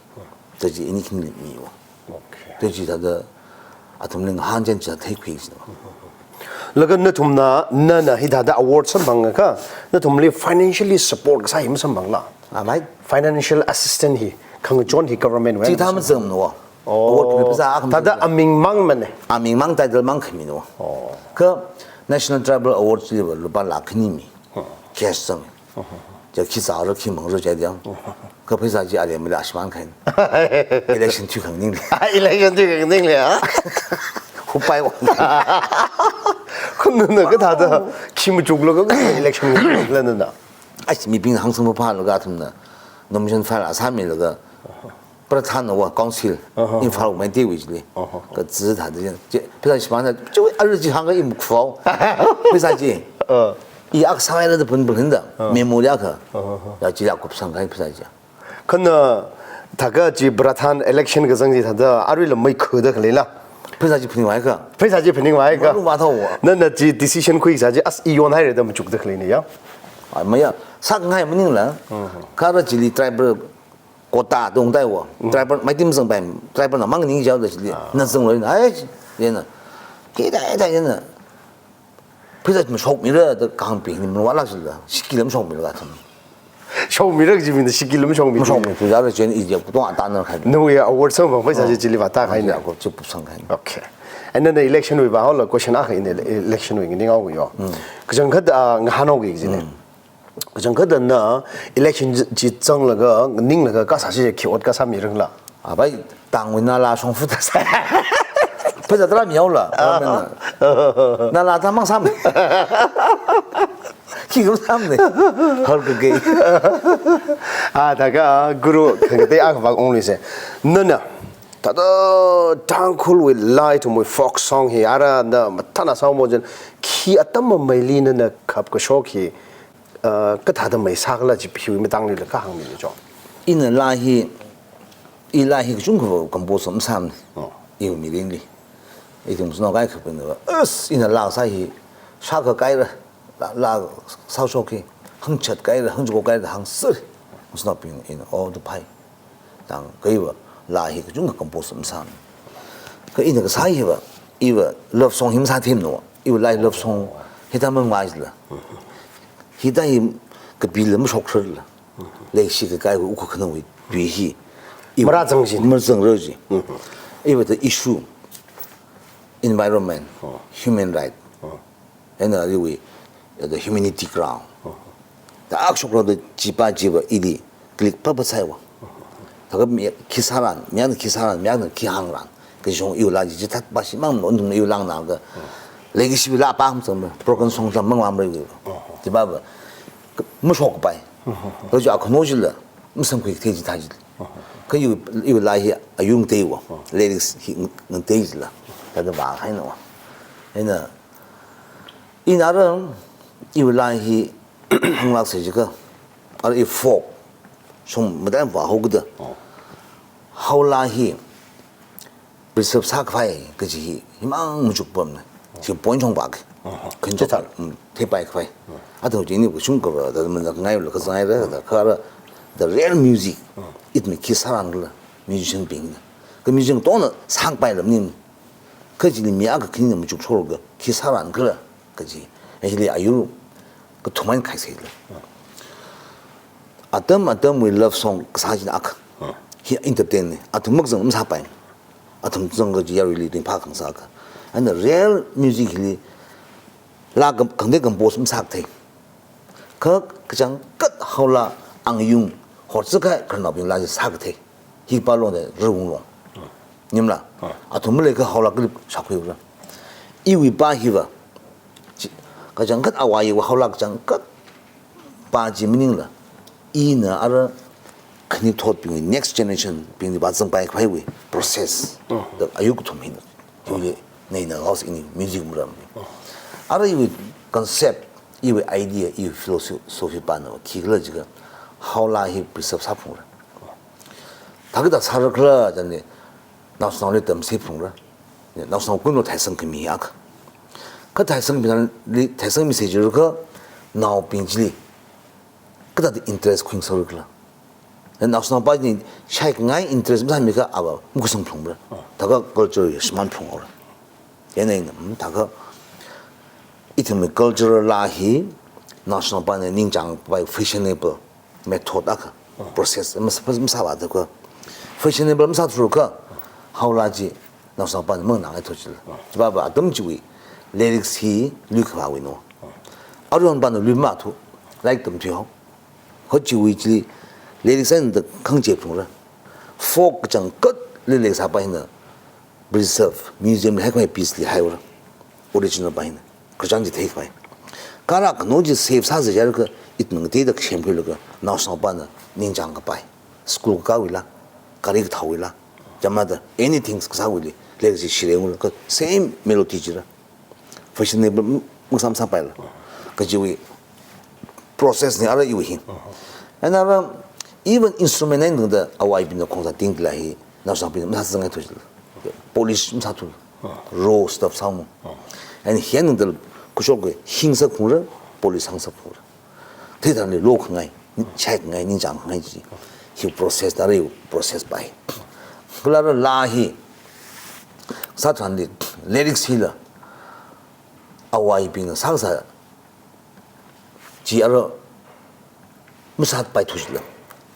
Taji ini khinli miwa. Okay. Taji thāda athumli ngahānchān chithāda theikhui sino. Laga nathumna, nana hithāda award samphangakha, nathumli financially support kasā hi masamphangla? Ah, mei. Financial assistance hi, khangachon hi government wui chi thā mazangmana. Oh. Award phungmi pheisā akham thāda zangmana. Aming mang mana. Aming mang, title mang khamina. Oh. Kha National Tribal Award chiliva lupā lakh khani mi. Oh. Cash zang. Oh. Chi khi sāra khi mangra chi diang. Oh. Kha pheisā chi aremli ashman khain. Election thuikhanganing. Election thuikhanganing le, ah? Hupai wa. Khun nana kathāda khi machuklaga election la nana. Ai, mibing hāngsang phāphālaga athumna nomination file sāmilaga Pradhan wa council, aha, Imphal wui main te wui chili. Aha. Kazi thāda chi, pheisā shimānda, chi arui chi hāngakha i makhao. Pheisā chi. Ah. I akha sāngaila da pun pun da. Ah. Memory akha. Aha. Ya chila kupsang kahai pheisā chi. Khana thākha chi Pradhan election kazang chi thāda, aruila mei khuida khaleila? Pheisā chi phaningvai kha. Pheisā chi phaningvai kha. Maru mathao wa. Nana chi decision khuisā chi as i yonhaira da machukda khaleina ya. Ai, maya, sāngai maningla. Mhm. Kha ara chili tribal quota tongdai wa. Mm. Tribal, maitim zangpai, tribal na mang ning jao da chili. Ah. Na zanglo na, ai, yena. Kida, da yena. Pheisā mashokmira da kahāng ping ni, mawala sila. Shiki lam shokmira kathum. Shokmira kaji mina shiki lam shokmi. Mashokmi, pheisā ra chen i je kutong ata na khai. Nawui award samphang pheisā chi, oh, chili vāta khai na. Ko chu pusang khai. Okay. And then the election wui vāhaola question akha ina election wui nganinghaowa yo. Mm. Kachangkhat, ah, ngahānhaoki jine. Mm. Kachangkhat na election chi, chi zanglaga, nganinglaga, kasā chi khi ot kasā mirangla? Ah, bai, tangwui nala shongfa ta sai. Pheisā tarā mihaola, ah, government na. Nala tamang sāmana. Khi kum sāmana. Har ka gei. Ah, thākha, Guru, khangatei akha vāng ungluise. Nana, thāda Tangkhulwui laa ithumwui folk song hi, ara na mathāna sāmo jen, khi atam mameili nana khap kashok hi, uh, kathāda mei sākhala chi hiwui matanglila kahāng ni cho. Ina laa hi, i laa hi kachungkha compose masāmana. Oh. Iwui mirinli. Ithum sānao kaikha pena va. As, ina laa sā hi, shākha kaira, laa, laa sāshok hi, hāngchat kaira, hāngchuk kaira, hāngsir. Sānaobing ina, oh, tu phai. Tang kaiva, laa hi kachungkha compose masāmana. Kha ina kasā hiva, iva love song hi masāthemna, iva laa love song hi tamang ngai jila. Hithā hi kapila mashokrar la. Leishi kakai wui ukha khanangwui tui hi. Iva marazang jin. Marazangra ji. Mhm. Iva the issue, environment, oh, human right. Oh. Ena riwui, the humanity ground. Oh. Ta akshok rao da jipa jiva ili click pa pa saiwa. Oh. Thākha mi khi sāran, mi yang khi sāran, mi yang khi hāngran. Kashong iwui laa ji jithat pa shimang no nung iwui laa na ga. Oh. Legacy laa pa ham sang broken song sam mang lam ri. Oh. Jiva va, mashok pai. Oh. Kha ja khano jila, masang kui the ji tha jila. Oh. Kha iwui, iwui laa hi ayung teiwa. Oh. Lyrics hi ngan tei jila. Thāda ba khai no. Ena, ina ara, iwui laa hi hānglak sai jiakha, ara i folk, shong madan vāhao kada. Oh. Haola hi preserve sākhavai kaji hi, himang machuk pamna. Chi point shong vāki. Aha. Khanjok, chithā, mm, theipai khavai. Mm. Athum chi ini kachungkha va, da mana ngai la kazang ra, da kha ara, the real music, mm, it mi khi sāran la, musician bing na. Kha musician tongna sāngpai lam ni. Kha chili mi akha khanina machuk shokra khi sāran khala kaji. Hili ayur kathum eina khai sai la. Atam atamwui love song kasā china akha. Hi entertain ni. Athum makazang masāpai. Athum zang kaji yaruili ringphā khangsā kha. And the real music hili laa kam, khangatei compose masākathei. Kha kachangkhat haola angayung hotsakai khararnaobing laa sākathei. Hi pa long de rung long. Nyimla. Ah. Athum maleikha haola kalip shakhui ra. Iwui pa hiva. Chi, kachangkhat awui va haola kachangkhat pa chi maningla. Ina ara khanithotbing next generation bingli vāzangpai khavaiwui process. Mm. Da ayur kathum hina. Iwui nai na house ini music maram. Mm. Ara iwui concept, iwui idea, iwui philosophy pa na khikhala jiakha haola hi preserve sāphungra. Thākha da sāra khala jani, naoshinao li tamsi phungra. Naoshinao kunlo thaisang khami akha. Kha thaisang bing li, thaisang mi sai jiakha, naobing chili kathāda interest khuingsāra khala. Naoshinao pa china shākhangai interest masāmi kha ava makusang phalungra. Thākha culture ya shimān phalunghaora. Chieina ina, mm, thākha ithumwui cultural laa hi naoshinao pana ningchāngpai fashionable method akha, process masā, masā, masāvāda kha fashionable masāthuakha, haolā chi naoshinao pana manganāngaithu chila. Chipāva atam chiwui lyrics hi lui khavāwui no. Aruihon pana lui mathu, lairik tamthuihao. Ho chiwui chili lyrics eina da khangachei phalungra. Folk kachangkhat lyrics pa hina preserve, museum li haikhavai piece li haihaora. Original pa hina. Kachang chi theikhavai. Kha ara khano chi save sāsa jiakha, ithumna ngateida semkhuilaga naoshinao pana ningchāngkapai, school kakāwuila, gari kathāwuila, chāmada anything kasāwuili lyrics chi shirengula, kha same melody chila. Fashionable m-, makasā masāpaila. Kajiwui process na ara iwui hi. And ara even instrument eina tangda avāva̱bingna khongsa tingla hi, naoshinaobingna masāzangngaithu chila. Polish masāthu. Raw stuff sāmo. And hi eina tangda khuishokwui hing sākhangra, polish hāngsākhangra. Thitharanli lokhangai, shākhangai, ningchāngkhangai chi. Hi process, ara process pa hi. Kala ara laa hi sātharanli lyrics hila avāva̱bingna sāsā chi ara masāpaithu chila.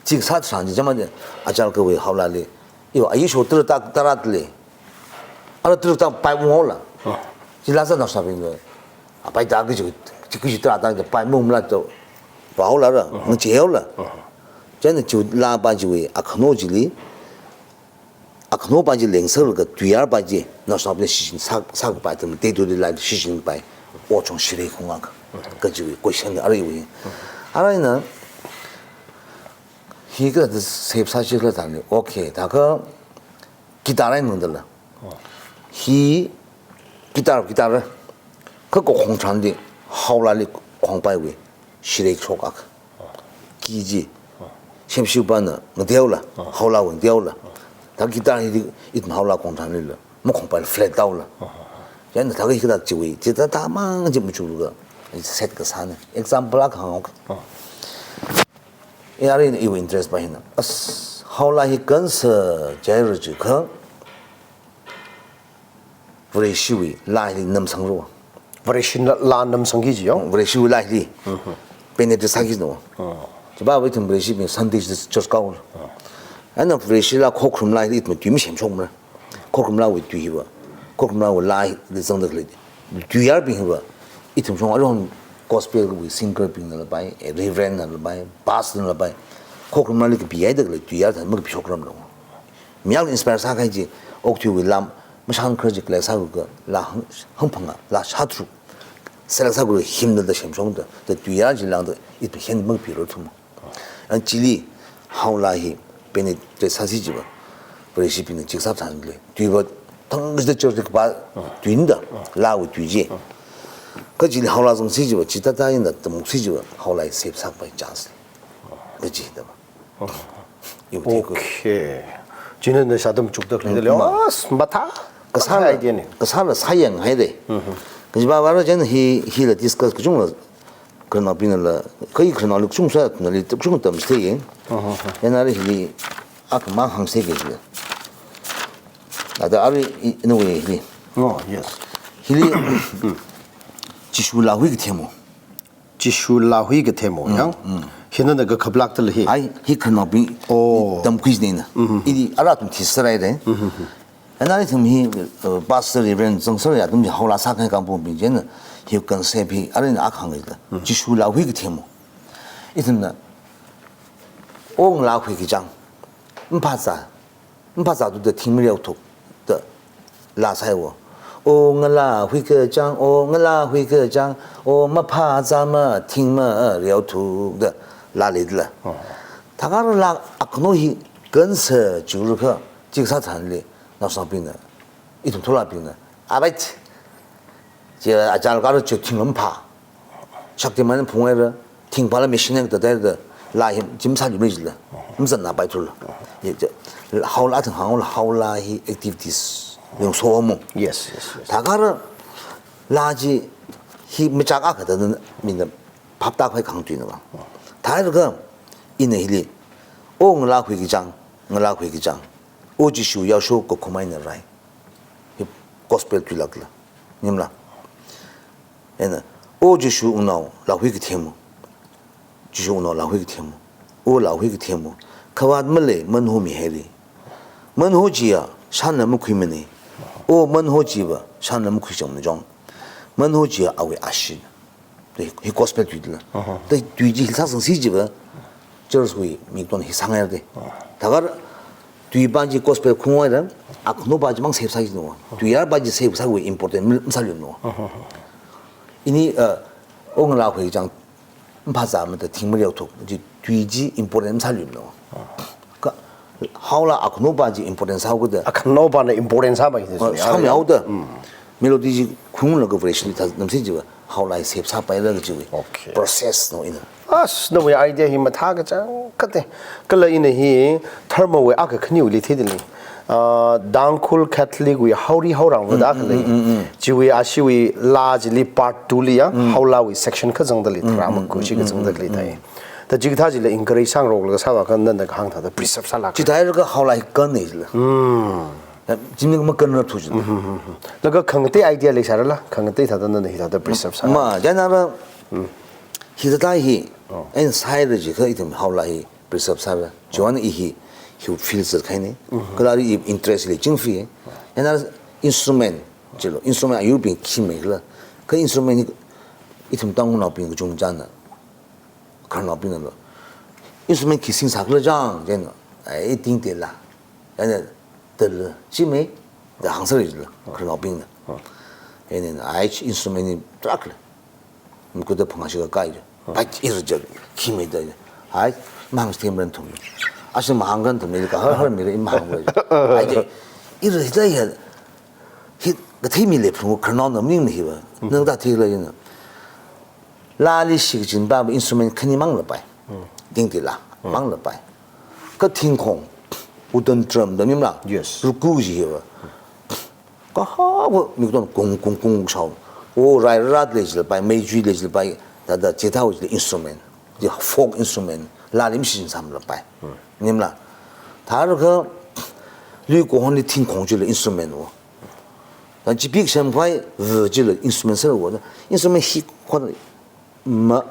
Chi sātharan chi chāmada achal kawui haolāli, iva ayi sho tara tak taratli, ara tara tak pai unghaola. Chila sā naoshinao pa hina, apai tak kaji, chi kaji tara tak pai mumla to, paola ra, ngacheola. Chieina chi laa pa chiwui akhano chili, akhano pa chi lengsālaga tuiyār pa chi naoshinaobingna shichin sā, sākapai atam, day to day life shichinpai, ochong shirei khongak, kajiwui question ara iwui. Ara ina hi kathāda save sāsi khala tharanli, okay, thākha guitar eina tangdala. Hi guitar, guitar. Kha kakhong tharanli, haolāli khongpaiwui shirei shokak. Key chi semshi pana ngateola, haolāwui ngateola. Thā guitar hili ithum haolā khong tharanlila makhongpaila flat taola. Chieina thākha hi kathā chiwui, chithā thāmang chi machukluga set kasāna. Example akha hānga. E, ara ina iwui interest pa hina, as, haolā hi kansā jiakha, Vareshiwui laa hili namsangro. Vareshina laa namsangki jiyo? Vareshiwui laa hili penetrate sāki no. Chipāva ithum Vareshibing Sunday church kao. Ana Vareshi laa khokharum laa hili ithum tui masemshokmara. Khokharum laawui tui hiva, khokharum laawui laa hili zangda khalei tuiyārbing hiva, ithum shong aruihon gospel wui singer bingna lapai, reverend na lapai, pastor na lapai. Khokharum laali kapihaida khalei tuiyār tharan makapishokramlo. Miyak inspire sākahai chi, okathuiwui laa mashānkharar chi khalei sākhuilaga laa hāng, hāngphanga, laa shātharuk select sākhuilaga hymn da semshokda, da tuiyār chi langda, ithum hymn makapirarthuma. Ana chili haolā hi penetrate sāsi chiva, Vareshibingna chik sātharanli, tuiva thangkachida church li kapā tuina da, laawui tui chi. Kha chili haolā zangsi chiva, chithāthā eina tamuksi chiva, haolā hi save sāpai chance. Kaji da. Iwui theikhui. Okay. China na shāda machukda khalei da leo. As, mathā. Kasāla, idea ni. Kasāla sāyanghaire. Kajipāva ara chieina hi, hila discuss kachungla, khararnaobingnala, kha i khararnaoli kachungsa, nali kachung tamsei ye. Chieina ara hili akhamang hāngsei ke hili. Ada ara i, in a way hili. Oh, yes. Hili, Jishu laahui kathemo. Jishu laahui kathemo, yang? Hina na kakhaplak tala hi. Ai, hi khararnaobing tamkhui jina. Ili ara atam thiserhaire. Ana ithum hi, uh, pastor, reverend, zangserya atam hi haolā sākahai kamphangbing china, hi concept hi, ara ina akha hāngla. Jishu laahui kathemo. Ithumna, O ngalākhui kachāng, maphāzā, maphāzāthuda thing mareothuk da laa sāhaiwo. O ngalāhui kachāng, o ngalāhui kachāng, o maphāzā mathing mareothuk da laa leidala. Thākha ara laa akhano hi kansā churkha, chik sātharanli, naoshinaobingna, ithum thulabingna, abait, chi achal kara chi thingla maphā. Shaktiman phunghaira, thing phāla machine yang tadaira, laa hi chi masāluimara jila, mazannapaithula. Ye, chi, haolā thang hāngla, haolā hi activities yangso mo. Yes, yes, yes. Thākha ara laa chi hi machak akha da mina phaptākhavai kahāng tuina va. Thākha ina hili, O ngalākhuiki chang, ngalākhuiki chang. O Jishu yaosho kakhum eina rai. Hi gospel tuilākla. Nimla. Ena, O Jishu ungnao lākhui kathemu. Jishu ungnao lākhui kathemu. O lākhui kathemu. Khavāt malei manho mihaira. Manho chiya shānna makhuimana. O manho chiva shānna makhuichangmana chong. Manho chiya awui ashee. Hi, hi gospel tuila. Aha. Te tui chi hi sāsangsi chiva, church wui mik ton hi sāngaira de. Aha. Thākha tui pa chi gospel khungwui ra, akhano pa chimang save sāki no. Aha. Tui yar pa chi save sāwui important mi, misālui no. Aha. Ini, uh, o ngalākhui chang, mpha za mata thing mariau thuk, chi tui chi important misālui no. Aha. Kha, haola akhano pa chi important sāhaoda. Akhano pana important sāmei hi. Oh, sāmeihaoda. Mm. Melody chi khunglaga variation thānamsi chiva, haola save sāpaila kajiwui. Okay. Process no ina. As, nawui idea hi mathā kachangkhat e. Kala ina hi, dharma wui akha khaniwuili theidalei. Ah, Tangkhul Catholic wui haori haorang vāda khalei. Mm, mm, mm, mm. Chiwui asheewui laa chili part two li ya, mm, haolawui section kha zangdalei, mm, tharā mm, maku chi mm, kha zangdalei mm, tai. Mm. Ta chikathā chila encourage sāngaroklaga sāvākha nana kahāng thāda preserve sālāk. Chithālaga haola hi kanna jila. Mm. Eh, chimni makanna thu jila. Mm, mm, mm, mm. Laga khangatei idea leisārala, khangatei thāda nana hithāda preserve sā. Ma, chieina ra, mm, hithāda hi, oh, eina sāhaira jiakha ithum haola hi preserve sāra. Chiwui vang i hi, hi field zatkahaina. Mm-hmm. Kala i interest lei chingfi. Chieina instrument, chilo, instrument ayurbing khi meila. Kha instrument hi, ithum Tangkhulnaobing kachungchāna. Khararnaobingnala. Instrument khi sing sākhala chang, chieina, ai, tingtela. Chieina, tela, chi mei, da hāngsāra jila, khararnaobingna. Chieina, ai, chi instrument hi tarākha lei. Mikuda phangā shikha kai chi. Pai, ira ja, khi meida. Ai, mahāng stem ran thum. Ashi mahāng kan thum, ka har har mira, i mahāng wa. Ai, chi, ira hithāda ya, hi, kathei mi lei phalung khararnaona maningmana hiva. Nang da theila ina. Laali shikachin pa instrument khanimang lapai. Mm. Tingtila, mm, mang lapai. Kha thingkhong, wooden drum da mimla. Yes. Ruku jiva. Kahawa, mik ton kung, kung, kung sound. O, rai rat lei jilapai, meijui lei jilapai, thāda chithāwui jila instrument. Ji folk instrument. Laali mashichin sāmlapai. Mm. Nimla. Thālaga, lui kohonli thingkhong chila instrument wo. Thāda chipik semkhavai, v chila instrument sāra wo. Instrument hi khon ma,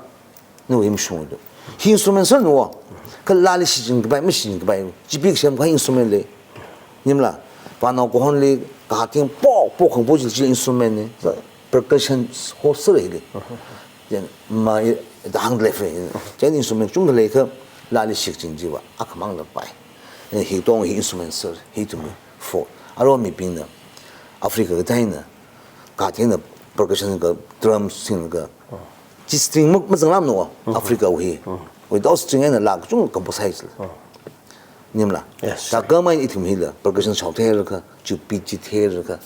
no him shung do. Hi instrument sāra no. Kha laali shichin kapai, mashichin kapai. Chipik semkhavai instrument lei. Nimla. Vānao kohonli, kating pok, pok khangpo chila, chila instrument na. Percussion ho sāra lei. Chieina, ma, i, da hāng lei fe. Chieina instrument chungkha leikha, laali shikachin chiva, akhamang lapai. Hi tong hi instrument sāra, hi thum hi. Fo. Aro mibingna, Africa kathāna, kathāna percussion ka, drum sing ka. Chi string ma, mazanglam no, Africa wui hi. Without string eina laa kachungkha compose sāi jila. Nimla. Yes. Thākha mai ithum hila, percussion shao theilaga, chupi chi theilaga,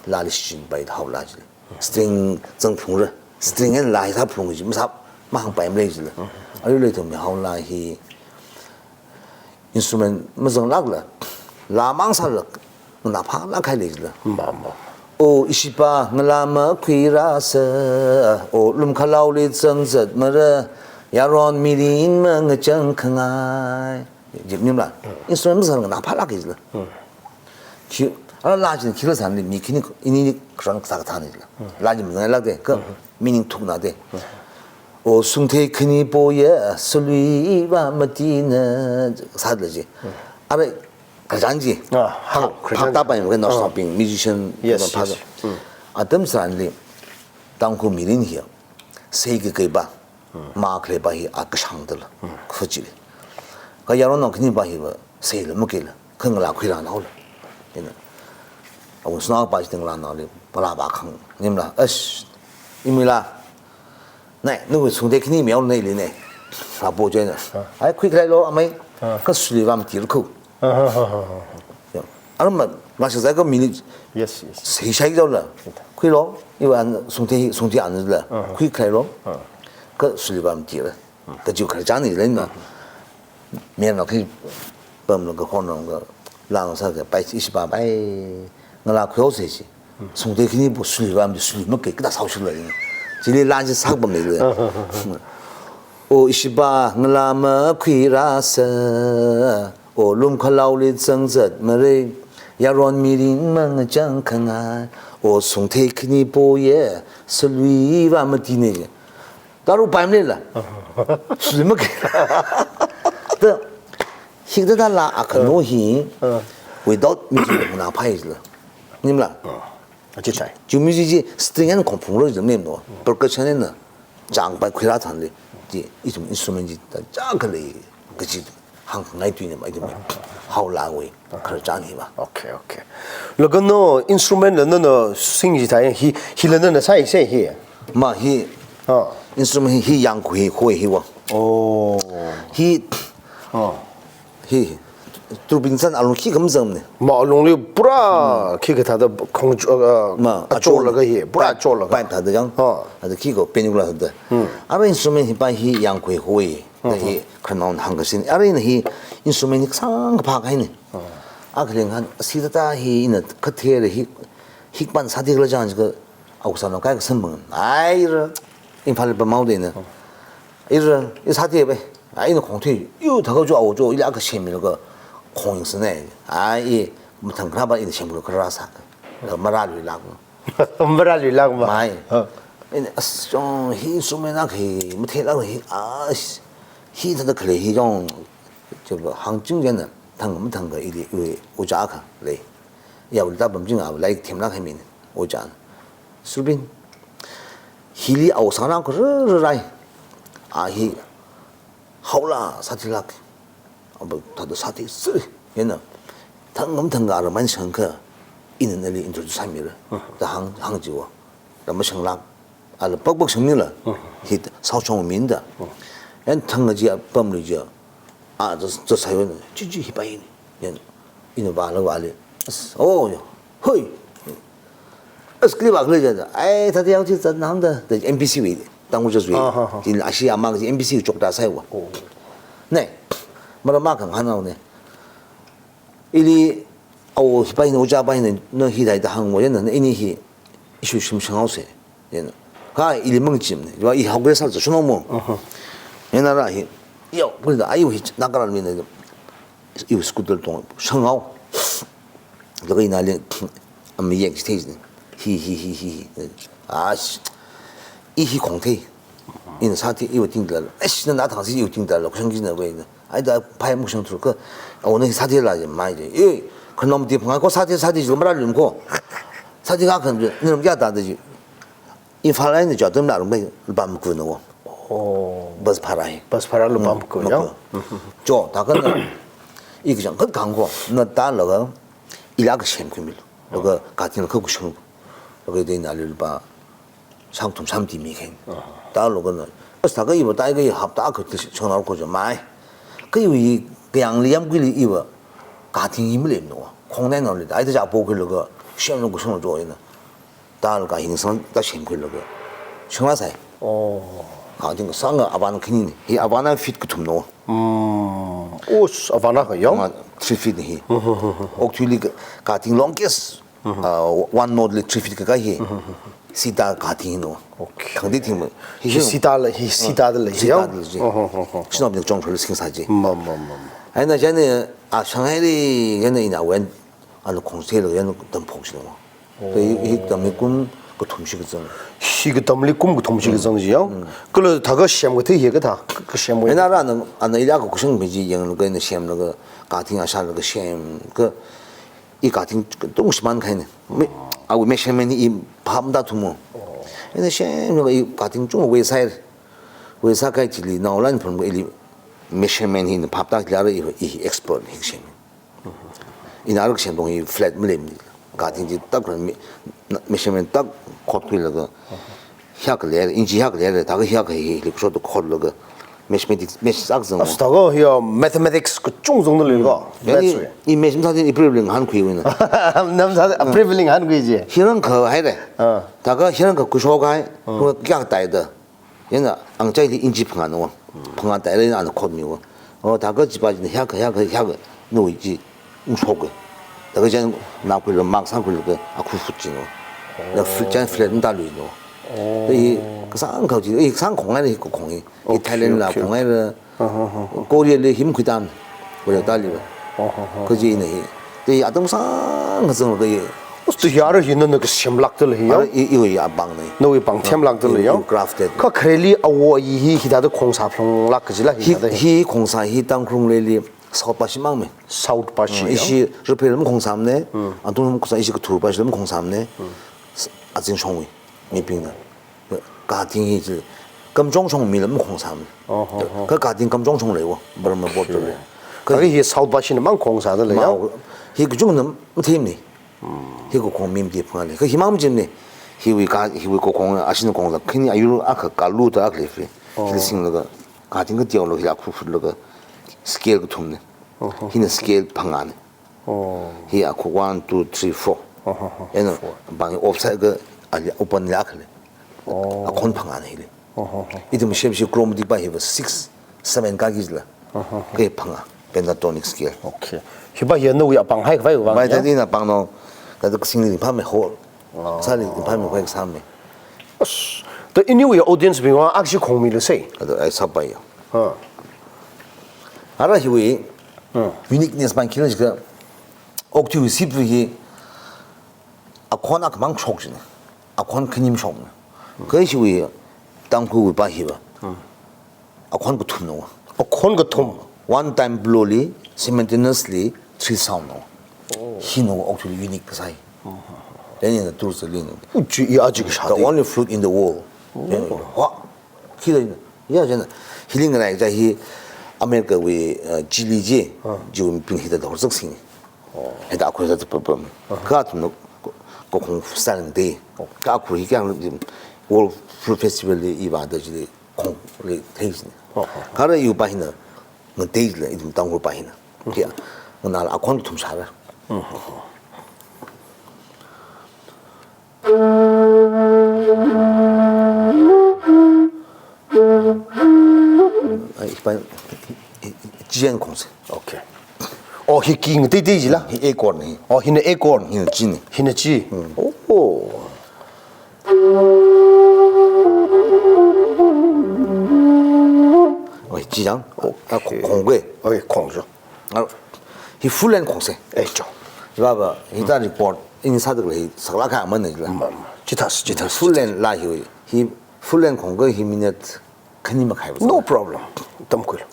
laali shichin pai haola jila. String zang phalungra, string eina laa hi sā phalung chi, masā, mahāngpai malei jila. Aruila ithum haola hi, instrument mazanglākla, laa mang sāla, nganāphālāk kahai lei jila. Ma, ma. O, ishipa, ngalā makhuirasa, o, lumkhalaoli zangzatmara, yaron mirin mangachang khangai. Jip nimla. Mm. Instrument mazang nganāphālāk kahai jila. Mm. Khi, ala laa china khila sāni mi khani, ini ni khararnao kasā kathāna jila. Mm. Laa chi mazanglāk de, kha, mm-hmm, meaning thukna de. Mm. O sungthei khani poya, sului va matina, sāda ji. Mm. Ara, khararchan chi. Ah, hāng, phap, khararchan. Phaptāpai, kha, ah, naoshinao bing, musician, yes, kha, yes. Phap. Mm. Atam tharanli, Tangkhul mirin hi, sei kakai pa, mm, ma khalei pa hi, a kashāng dala, mm, khuchili. Kha yaronnao khani pa hiva, seila makeila, kha ngalā khuirānaola. Ina, awun suna pa chi ngalānaoli, pala pa khang, nimla, ash, imila, nai, nawui sungthei khani miao nai li nai. Apo chieina. Ah. Ai, khuikhalei lo, amei. Ah. Kha suli vam tir khu. Ah, ah, ah, ah, ah. Ya. Aram ma, ma shi zai ka mili. Yes, yes. Sei shai jaola. Yes. Khuilo, iva an sungthei, sungthei an la. Ah. Khuikhalei lo. Ah. Kha suli vam tir. Kajiwui khararchan hi leina. Mayarnao khi pamlaga khonrong ka lang sāka pai ishipa pai. Ngalā khuihaosa chi. Sungthei khani po suli vam chi suli makai kathā sāhaosa la. Chili lan chi sākapam leila. O ishipa ngalā makhuirāsa, o lumkhalaoli zangzat marei, yaron mirin mangachang khangai, o sungthei khani poye, salui va matine. Taru paim lela. Salui mak. Ta, hikda da la akhano hi, without music na phai la. Nimla. Achi chai. Chu music chi string and khongphung ro jam nem no. Percussion and chang pai khuirā thanli. Chi ithum instrument chi ta chang khalei kachi hāngngai tuinem ai tuinem. Haola wui khararchan hi ba. Okay, okay. Laga no instrument la no no sing ji thai hi, hi la no no sai se hi. Ma hi. Ah. Instrument hi, hi yangkhui hoi hi wa. Oh. Hi. Ah. Hi, Trubin san alung khikha mazangmane. Ma alungli pura khikha thāda khong, uh, ma, achol laga hi, pura pipe, achol laga. Pipe thāda yang. Ha. Ada khikha penuk la thāda. Hmm. Ara instrument hi pa hi yangkhui hoi, da hi khanao hāngkasin. Ara ina hi instrument hi kasāng kaphā kahaine. Ha. Akha leng han, sida ta hi ina kathera hi, hikpan sādi kala chang chika, au sāna kai kasan bang. Ai ra, Imphal pa mau de na. Ira, i sāthe bai. Ai, ina khongthui, yu thakha chu au chu, ila kasem laga khong sāne. Ai, i mathang kharā ba ina semlu kharā sā. La marālui lak. Marālui lak ma. Mai. Ha. Ina as chong hi sumena khi, mathei lak hi, as, hi thāda khalei hi chong, chu hāngching jana, thang mathang ka ili, ui, ojā kha lei. Yaoli ta pamching a, lai themlak hai min, ojā. Subin. Hili au sāna kharā rai. A hi, haola sāthilak. Aba thāda sāthi siri. Yana. Thang ngam thang ga raman shangkha. Ina nali introduce sāmira. Da hāng, hāng jiwa. Raman shanglak. Ala pakpak shangmila. Hi sao chong minda. Yan thang ga ji a pamlu ji a. A, zat, zat sāyo na. Chi chi hi pai ni. Yan. Ina vāla vāli. As, oh, yo. Hoi. As kli vākli ja. Ai, thāda yau chi zat nam da. Da M P C wui. Tang uja zui. Ah, ha, ha. Jin ashi amang ji M P C chok da sāiwa. Oh. Ne. Mara ma kang hanao ne. Ili, au, hi pai ni, ojā pai ni, no hi dai da hāng mo, yan na, ini hi, isu shim shang au se. Yan. Ka, ili mang chim ni. Wa i hau gre sal zo shunong mo. Aha. Yan na ra hi. Yo, kuli da, ayu hi, na karan mi na. Iu scooter tong, shang au. Laga ina le, am yek stage ni. Hi, hi, hi, hi, hi. Ah, sh-, i hi khong thei. Ina sāthi, iu ting dal. Eish, na na thang si iu ting dal, shang ji na wei na. Ai da, phai muk shang thur ka. Au na sāthi la je, mai je. Eh, khanom di phang ko sāthi, sāthi ji mara lum ko. Sāthi ka khan, ni ram kya ta de ji. Imphal eina Chatham la rung bai lupā maku na wo. Oh. Bus bhara hi. Bus bhara lupā maku, ya? Maku. Cho, ta ka na, i kachang khat kang ko, na ta laga, ila kasem khuimilu. Laga kating laga kushung. Laga de na lupā, sang thum sam ti mi khen. Aha. Ta laga na, as ta ka iwa ta ka hapta ka ti chang na ko jo mai. Ka iwa i, ka yang liam kui li iwa, kating i malem no. Khong nai na li, ai ta ja po kui laga, sem laga kushung jo ina. Tal ka hing sang ta shem khui laga. Shang la sai. Oh. Ka ting sang a avan khini ni. Hi avan a feet kathum no. Hmm. Us, avan a ka yong? Ma, three feet hi. Hmm, hmm, hmm, hmm. Ok thui li ka, ka ting longest. Hmm. Ah, one note li three feet ka ka hi. Hmm, hmm, hmm, hmm. Sita ka ting no. Okay. Thang di ting mo. Hi, hi hi. Sita la, hi sita da la, hi sita yong? Da la ji. Oh, oh, oh, oh. Sino bi chong chong sing sa ji. Ma, ma, ma, ma. Ai na jani, a, Shanghai li, jani ina wen, a lo khong se lo, jani tam phong si no. Oh. Ka hi, hi tam li kum kathum shi kazang. Hi katam li kum kathum shi kazang ji yong. Mm. Kala thā ka shem kathei hi kathā, ka shem wei. Ena ra na, ana ila ka kushang mi ji yang ka na shem laga, kating a sha laga shem ka, i kating tung shiman khai ne. Me, a wui measurement i phap da thumo. Oh. Ena shem laga i kating chung wei sai. Wei sa kai chili, nao lan phun ka ili measurement hi na phap da la ra i, i expert hi shem. Ina rak shem tong hi flat malem ni. Kating ji tak ran mi, na, measurement tak khot khui laga. Hiak le, inch hiak le, ta ka hiak hi, hi, li shot khot laga. Mathematics, maths ak zang. As ta ka hi, uh, mathematics ka chung zang na le ka. Yani, maths we. I maths sa din i prevailing han khui wina. Nam sa, uh, prevailing han khui ji. Hirang ka hai re. Uh. Ta ka hirang ka kusho kai, uh, kya tai da. Yana, ang chai li inch phanga no. Phanga tai le ana khot mi wa. O, ta ka jipa jin hiak, hiak, hiak, no ji ung shok e. Ta ka jan na khui lo, mak sang khui lo ke, a khu fut jin no. Na fut jan flat nda lui no. Oh. Te hi, Kasāng kha chi, eh, kasāng khong haira hi kakhong hi. Hi okay, Thailand la okay, khong haira. Aha, aha. Korea li hi makhuitam. Korea tali va. Aha, aha. Kaji na hi. Te atam kasāng kazang lo ka hi. Us tu hi ara hi nana kasemlāk da la hi ya. Ara i, i, i apāng na. Nawui pāng themlāk da la ya. I, i crafted. Kha khareli awo hi hi hithāda khongsā phalunglāk kajila hi, hi, hithāda hi. Hi khongsā hi Tangkhul Lungleili South Pashi mang me. South Pashi, mm, ya. Ishi Ruphe lam khongsāmana. Mm. Antung lam khongsā, ishi Kathur Pashi lam khongsāmana. Mm. S-, azingshongwui mibingna. Kating hi chi, Kamjong shong mi lam khongsāmana. Oh, oh, oh. Kha kating Kamjong shong lei wo, Burma border lei. Okay. Kha hi South Pashi na mang khongsā da lei ya. Mao, hi kachungna matheimana. Mm. Hi kakhong mi mati phangā lei. Kha hi mang chimna. Hiwui ka, hiwui kakhong, ashin khong la, khani ayur akha kalu ta akha lei fi. Oh. Hili singlaga, kating kateola, hila khu phutlaga, scale kathumna. Oh, oh. Hina scale phangāna. Oh. Hi akhon one, two, three, four. Oh, oh, oh. Ena four. Bang off side ka ali open la khale. Oh. Akhon phangāna hili. Oh, oh, oh. Ithum semsi chromatic pa hiva six, seven ka kajila. Oh, oh, oh. Kha phangā, pentatonic scale. Okay. Hiva hi nawui apāng haikhavai vang ya? Bai tadi na pāng no, tadi kasingli phame hall. Oh. Sāli phame hall sāme. As, the anyway audience bing wa akshi khongmi lo sei. Ado ai sāpai ya. Ha. Ara hiwui, hmm, uniqueness bang kila jika, okathui sip hi, akhon akhamang shok jina. Akhon khani mashokna. Kha hiwui, Tangkhulwui pa hiva. Hmm. Akhon kathumna. Akhon kathum. One time blow li, simultaneously, three sound na. Oh. Hina okathuili unique kasā hi. Hmm. Then in the tours the lin. Uchi i aji kasā. The only flute in the world. Oh. Then, wa. Khi lei na, ya, jana, hili ngalai ja hi America wui, uh, Chile ji, ah, jiwui mibing hithāda horzak sing. Oh. Hithāda akhur sāda papam. Ah. Kha athumna ko, kakhong style de. Oh. Kha akhur hi kyang World Flute Festival li iva da jili khongli thei sing. Oh, oh, oh. Kha ara iwui pa hina, ngatei jila, ithum Tangkhul pa hina. Mm. Kya, nganāla akhon kathum sāra. Mm. Ai, hi pa, chi eina khongsa. Okay. Oh, hi key ngateitei jila? Hi A chord na hi. Oh, hina A chord. Hina G na. Hina G. Hmm. Oh. Oi, chi yang. Okay. Ah, khong, khongke. Oi, khongsa. Ah, hi full length khongsa. Eh, cho. Baba, hithāda record, ina sāda khalei hi saklāk kahai aman na jila. Mm, mm. Chithāsa, chithāsa, full length la hi, hi full length khongke hi minute khani makhai va. No problem. Tamkhuilo.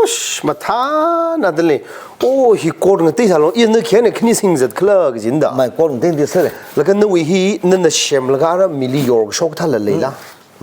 Ush, mathāna dalei. Oh, hi chord ngateisālu. Ina khani khani singzat khala kajina da. Mai chord ngateitei sāra. Laga nawui hi nana semlaga ara mili yorkashok thāla leila. Hmm.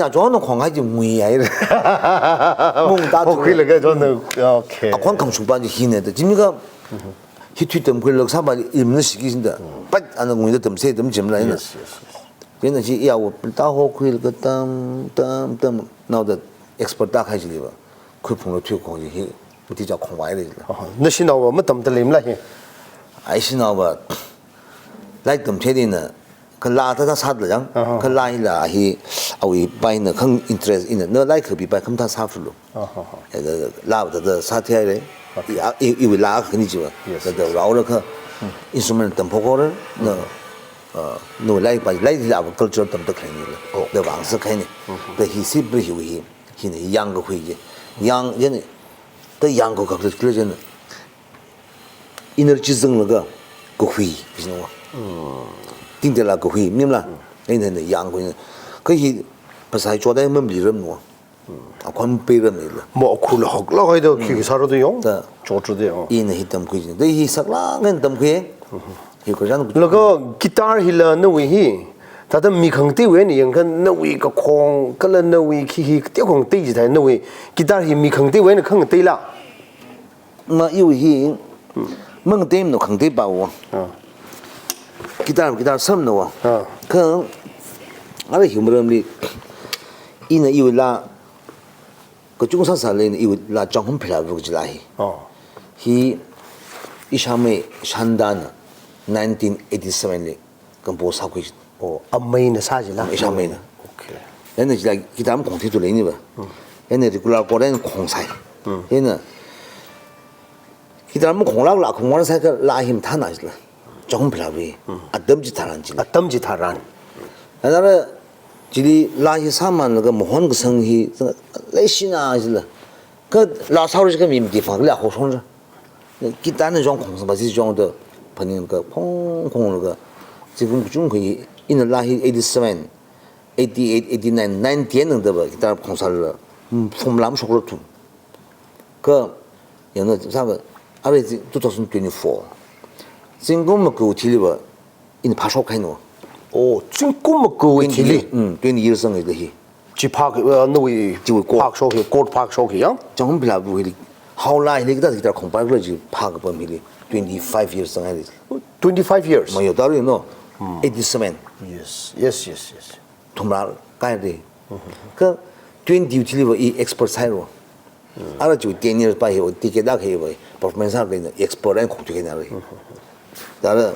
Ina chon khong hai ji ngui ai. Mung ta tu. Hokhuilaga chon, okay. Akhon kham shungpa ji hina da. Jimika hi thui tamkhuilaga sāpa ji imna shiki sinda. Pat ana ngui da tamse tamjimla ina. Yes, yes, yes. Chieina chi iya wo ta hokhuilaga tam, tam, tam. Now that expert ta khai chiliva. Khuiphungla thui khong ji hi. Mati cha khong wai le. Oh, nashinaova matamda leimala hi? Aishinaova. Lairik tamchithei na. Kala ta ta sāda jang. Aha. Kala hila hi. Awui paina khang interest ina. Na lairik kapi pai kham ta sāfulu. Aha. Laa ta ta sāthei le. Okay. I, i, iwui laa khani chiva. Yes, yes. Rao la kha. Instrument tamphokora. Na. Uh, no lairik pa, lairik la culture tamda khaini le. Oh. Da vang sa khaini. Da hi si bri hi hi. Hina yang kakhui ji. Yang, yani, ta yang kakhui khala jina. Energy zanglaga kakhui, kajina wa. Tingtela kakhui, mimla. Eina na yang kakhui. Ka hi pasai chodai mamli ram no. Akhon pei ram ila. Mo khula hokla hai do, khi sāra do yong. Ta. Chotra do yong. Ina hi tamkhui jina. Da hi sakla ngan tamkhui. Hi ko jan ku. Laga guitar hila nawui hi. Thāda mi khangateiwui eina yangkha nawui kakhong, kala nawui khi hi, kateo khangatei jithai nawui. Guitar hi mi khangateiwui eina khangateila. Ma iwui hi, mangatei no khangatei pa wa. Ah. Guitar, guitar sam no wa. Ah. Kha, ara hi maramli, ina iwui laa, kachung sāsā leina iwui laa Chongham Phila Vuk jila hi. Oh. Hi, ishāmei Shandan na nineteen eighty-seven li compose sākhui. Oh, ameina sā jila? Ishāmeina. Okay. Eina jila guitar makhong thei tu leini va. Eina regular chord eina khong sai. Eina guitar makhong lak lak khong wan sai kha laa hi mathāna jila. Chongham Phila Vuk. Atam chitharan jila. Atam chitharan. Eina ra chili laa hi sāmanlaga mahon kasang hi leishina jila. Kha laa sāra jikha mi mati fang la ho shon ra. Guitar na jong khong sāpa si jong da Khaning ka phong phong ka, zingkum kachungkha hi, ina laa hi eighty-seven, eighty-eight, eighty-nine, ninety nang da va guitar khongsāla, mm, phum lam shokra thu. Ka, yangna sāka, arui chi two thousand twenty-four. Zingkum maga thili va, ina phāshok kahaina. Oh, zingkum maga thili. Mm, twenty years sāngai da hi. Chi phak, uh, nawui chiwui chord. Phakshok hi, chord phakshok hi, ya? Changkhum Philabu hili, haola hili guitar, guitar khongpai khala chi phakapam hili, twenty-five years sāngai li. Twenty-five years? Mayo taru no, hmm, eighty-seven. Yes, yes, yes, yes. Thumrā kai de. Mhm. Ka twenty thili va i expert sāhaira. Hmm. Ara chi ten years pa hi, o ticket da hi va, performance ha kena expert eina khong tu kena re. Mhm. Tara,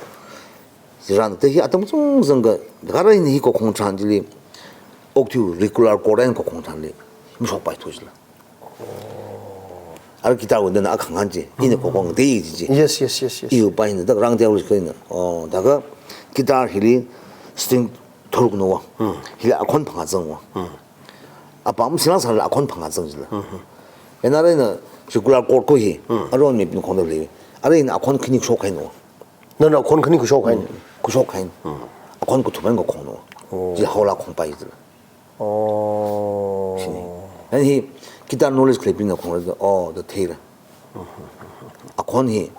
Ziran te hi atam zungzung ka, kara hi hi ko khong tharan chili, okthui regular chord eina ko khong tharanli, mashokpai thu chila. Oh. Ara guitar wui eina akhang han chi, ina ko khong de chi chi. Yes, yes, yes, yes. Iwui pa hina, dak rang dia wui kena. Oh, da ka guitar hili string tharuk na wa. Hmm. Hili akhon phangā zang wa. Hmm. Apam silang sāla akhon phangā zang chila. Mhm. Ena ara ina regular chord ko hi, hmm, aron mi pin khong da le. Ara ina akhon khani shok kahaina. Nana akhon khani khuishok kahaina? Mm, khuishok kahaina. Mm. Akhon kathum eina ko khongna. Oh. Chi haola khongpai chi. Oh. Shini. Ani hi guitar knowledge khaleibingna khongla, oh, da theira. Akhon hi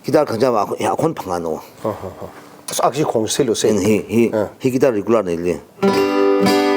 guitar khancha va akhon, akhon phangāna. Aha, aha. As aksi khong silo se. Ani hi, hi, ah, hi guitar regular na le.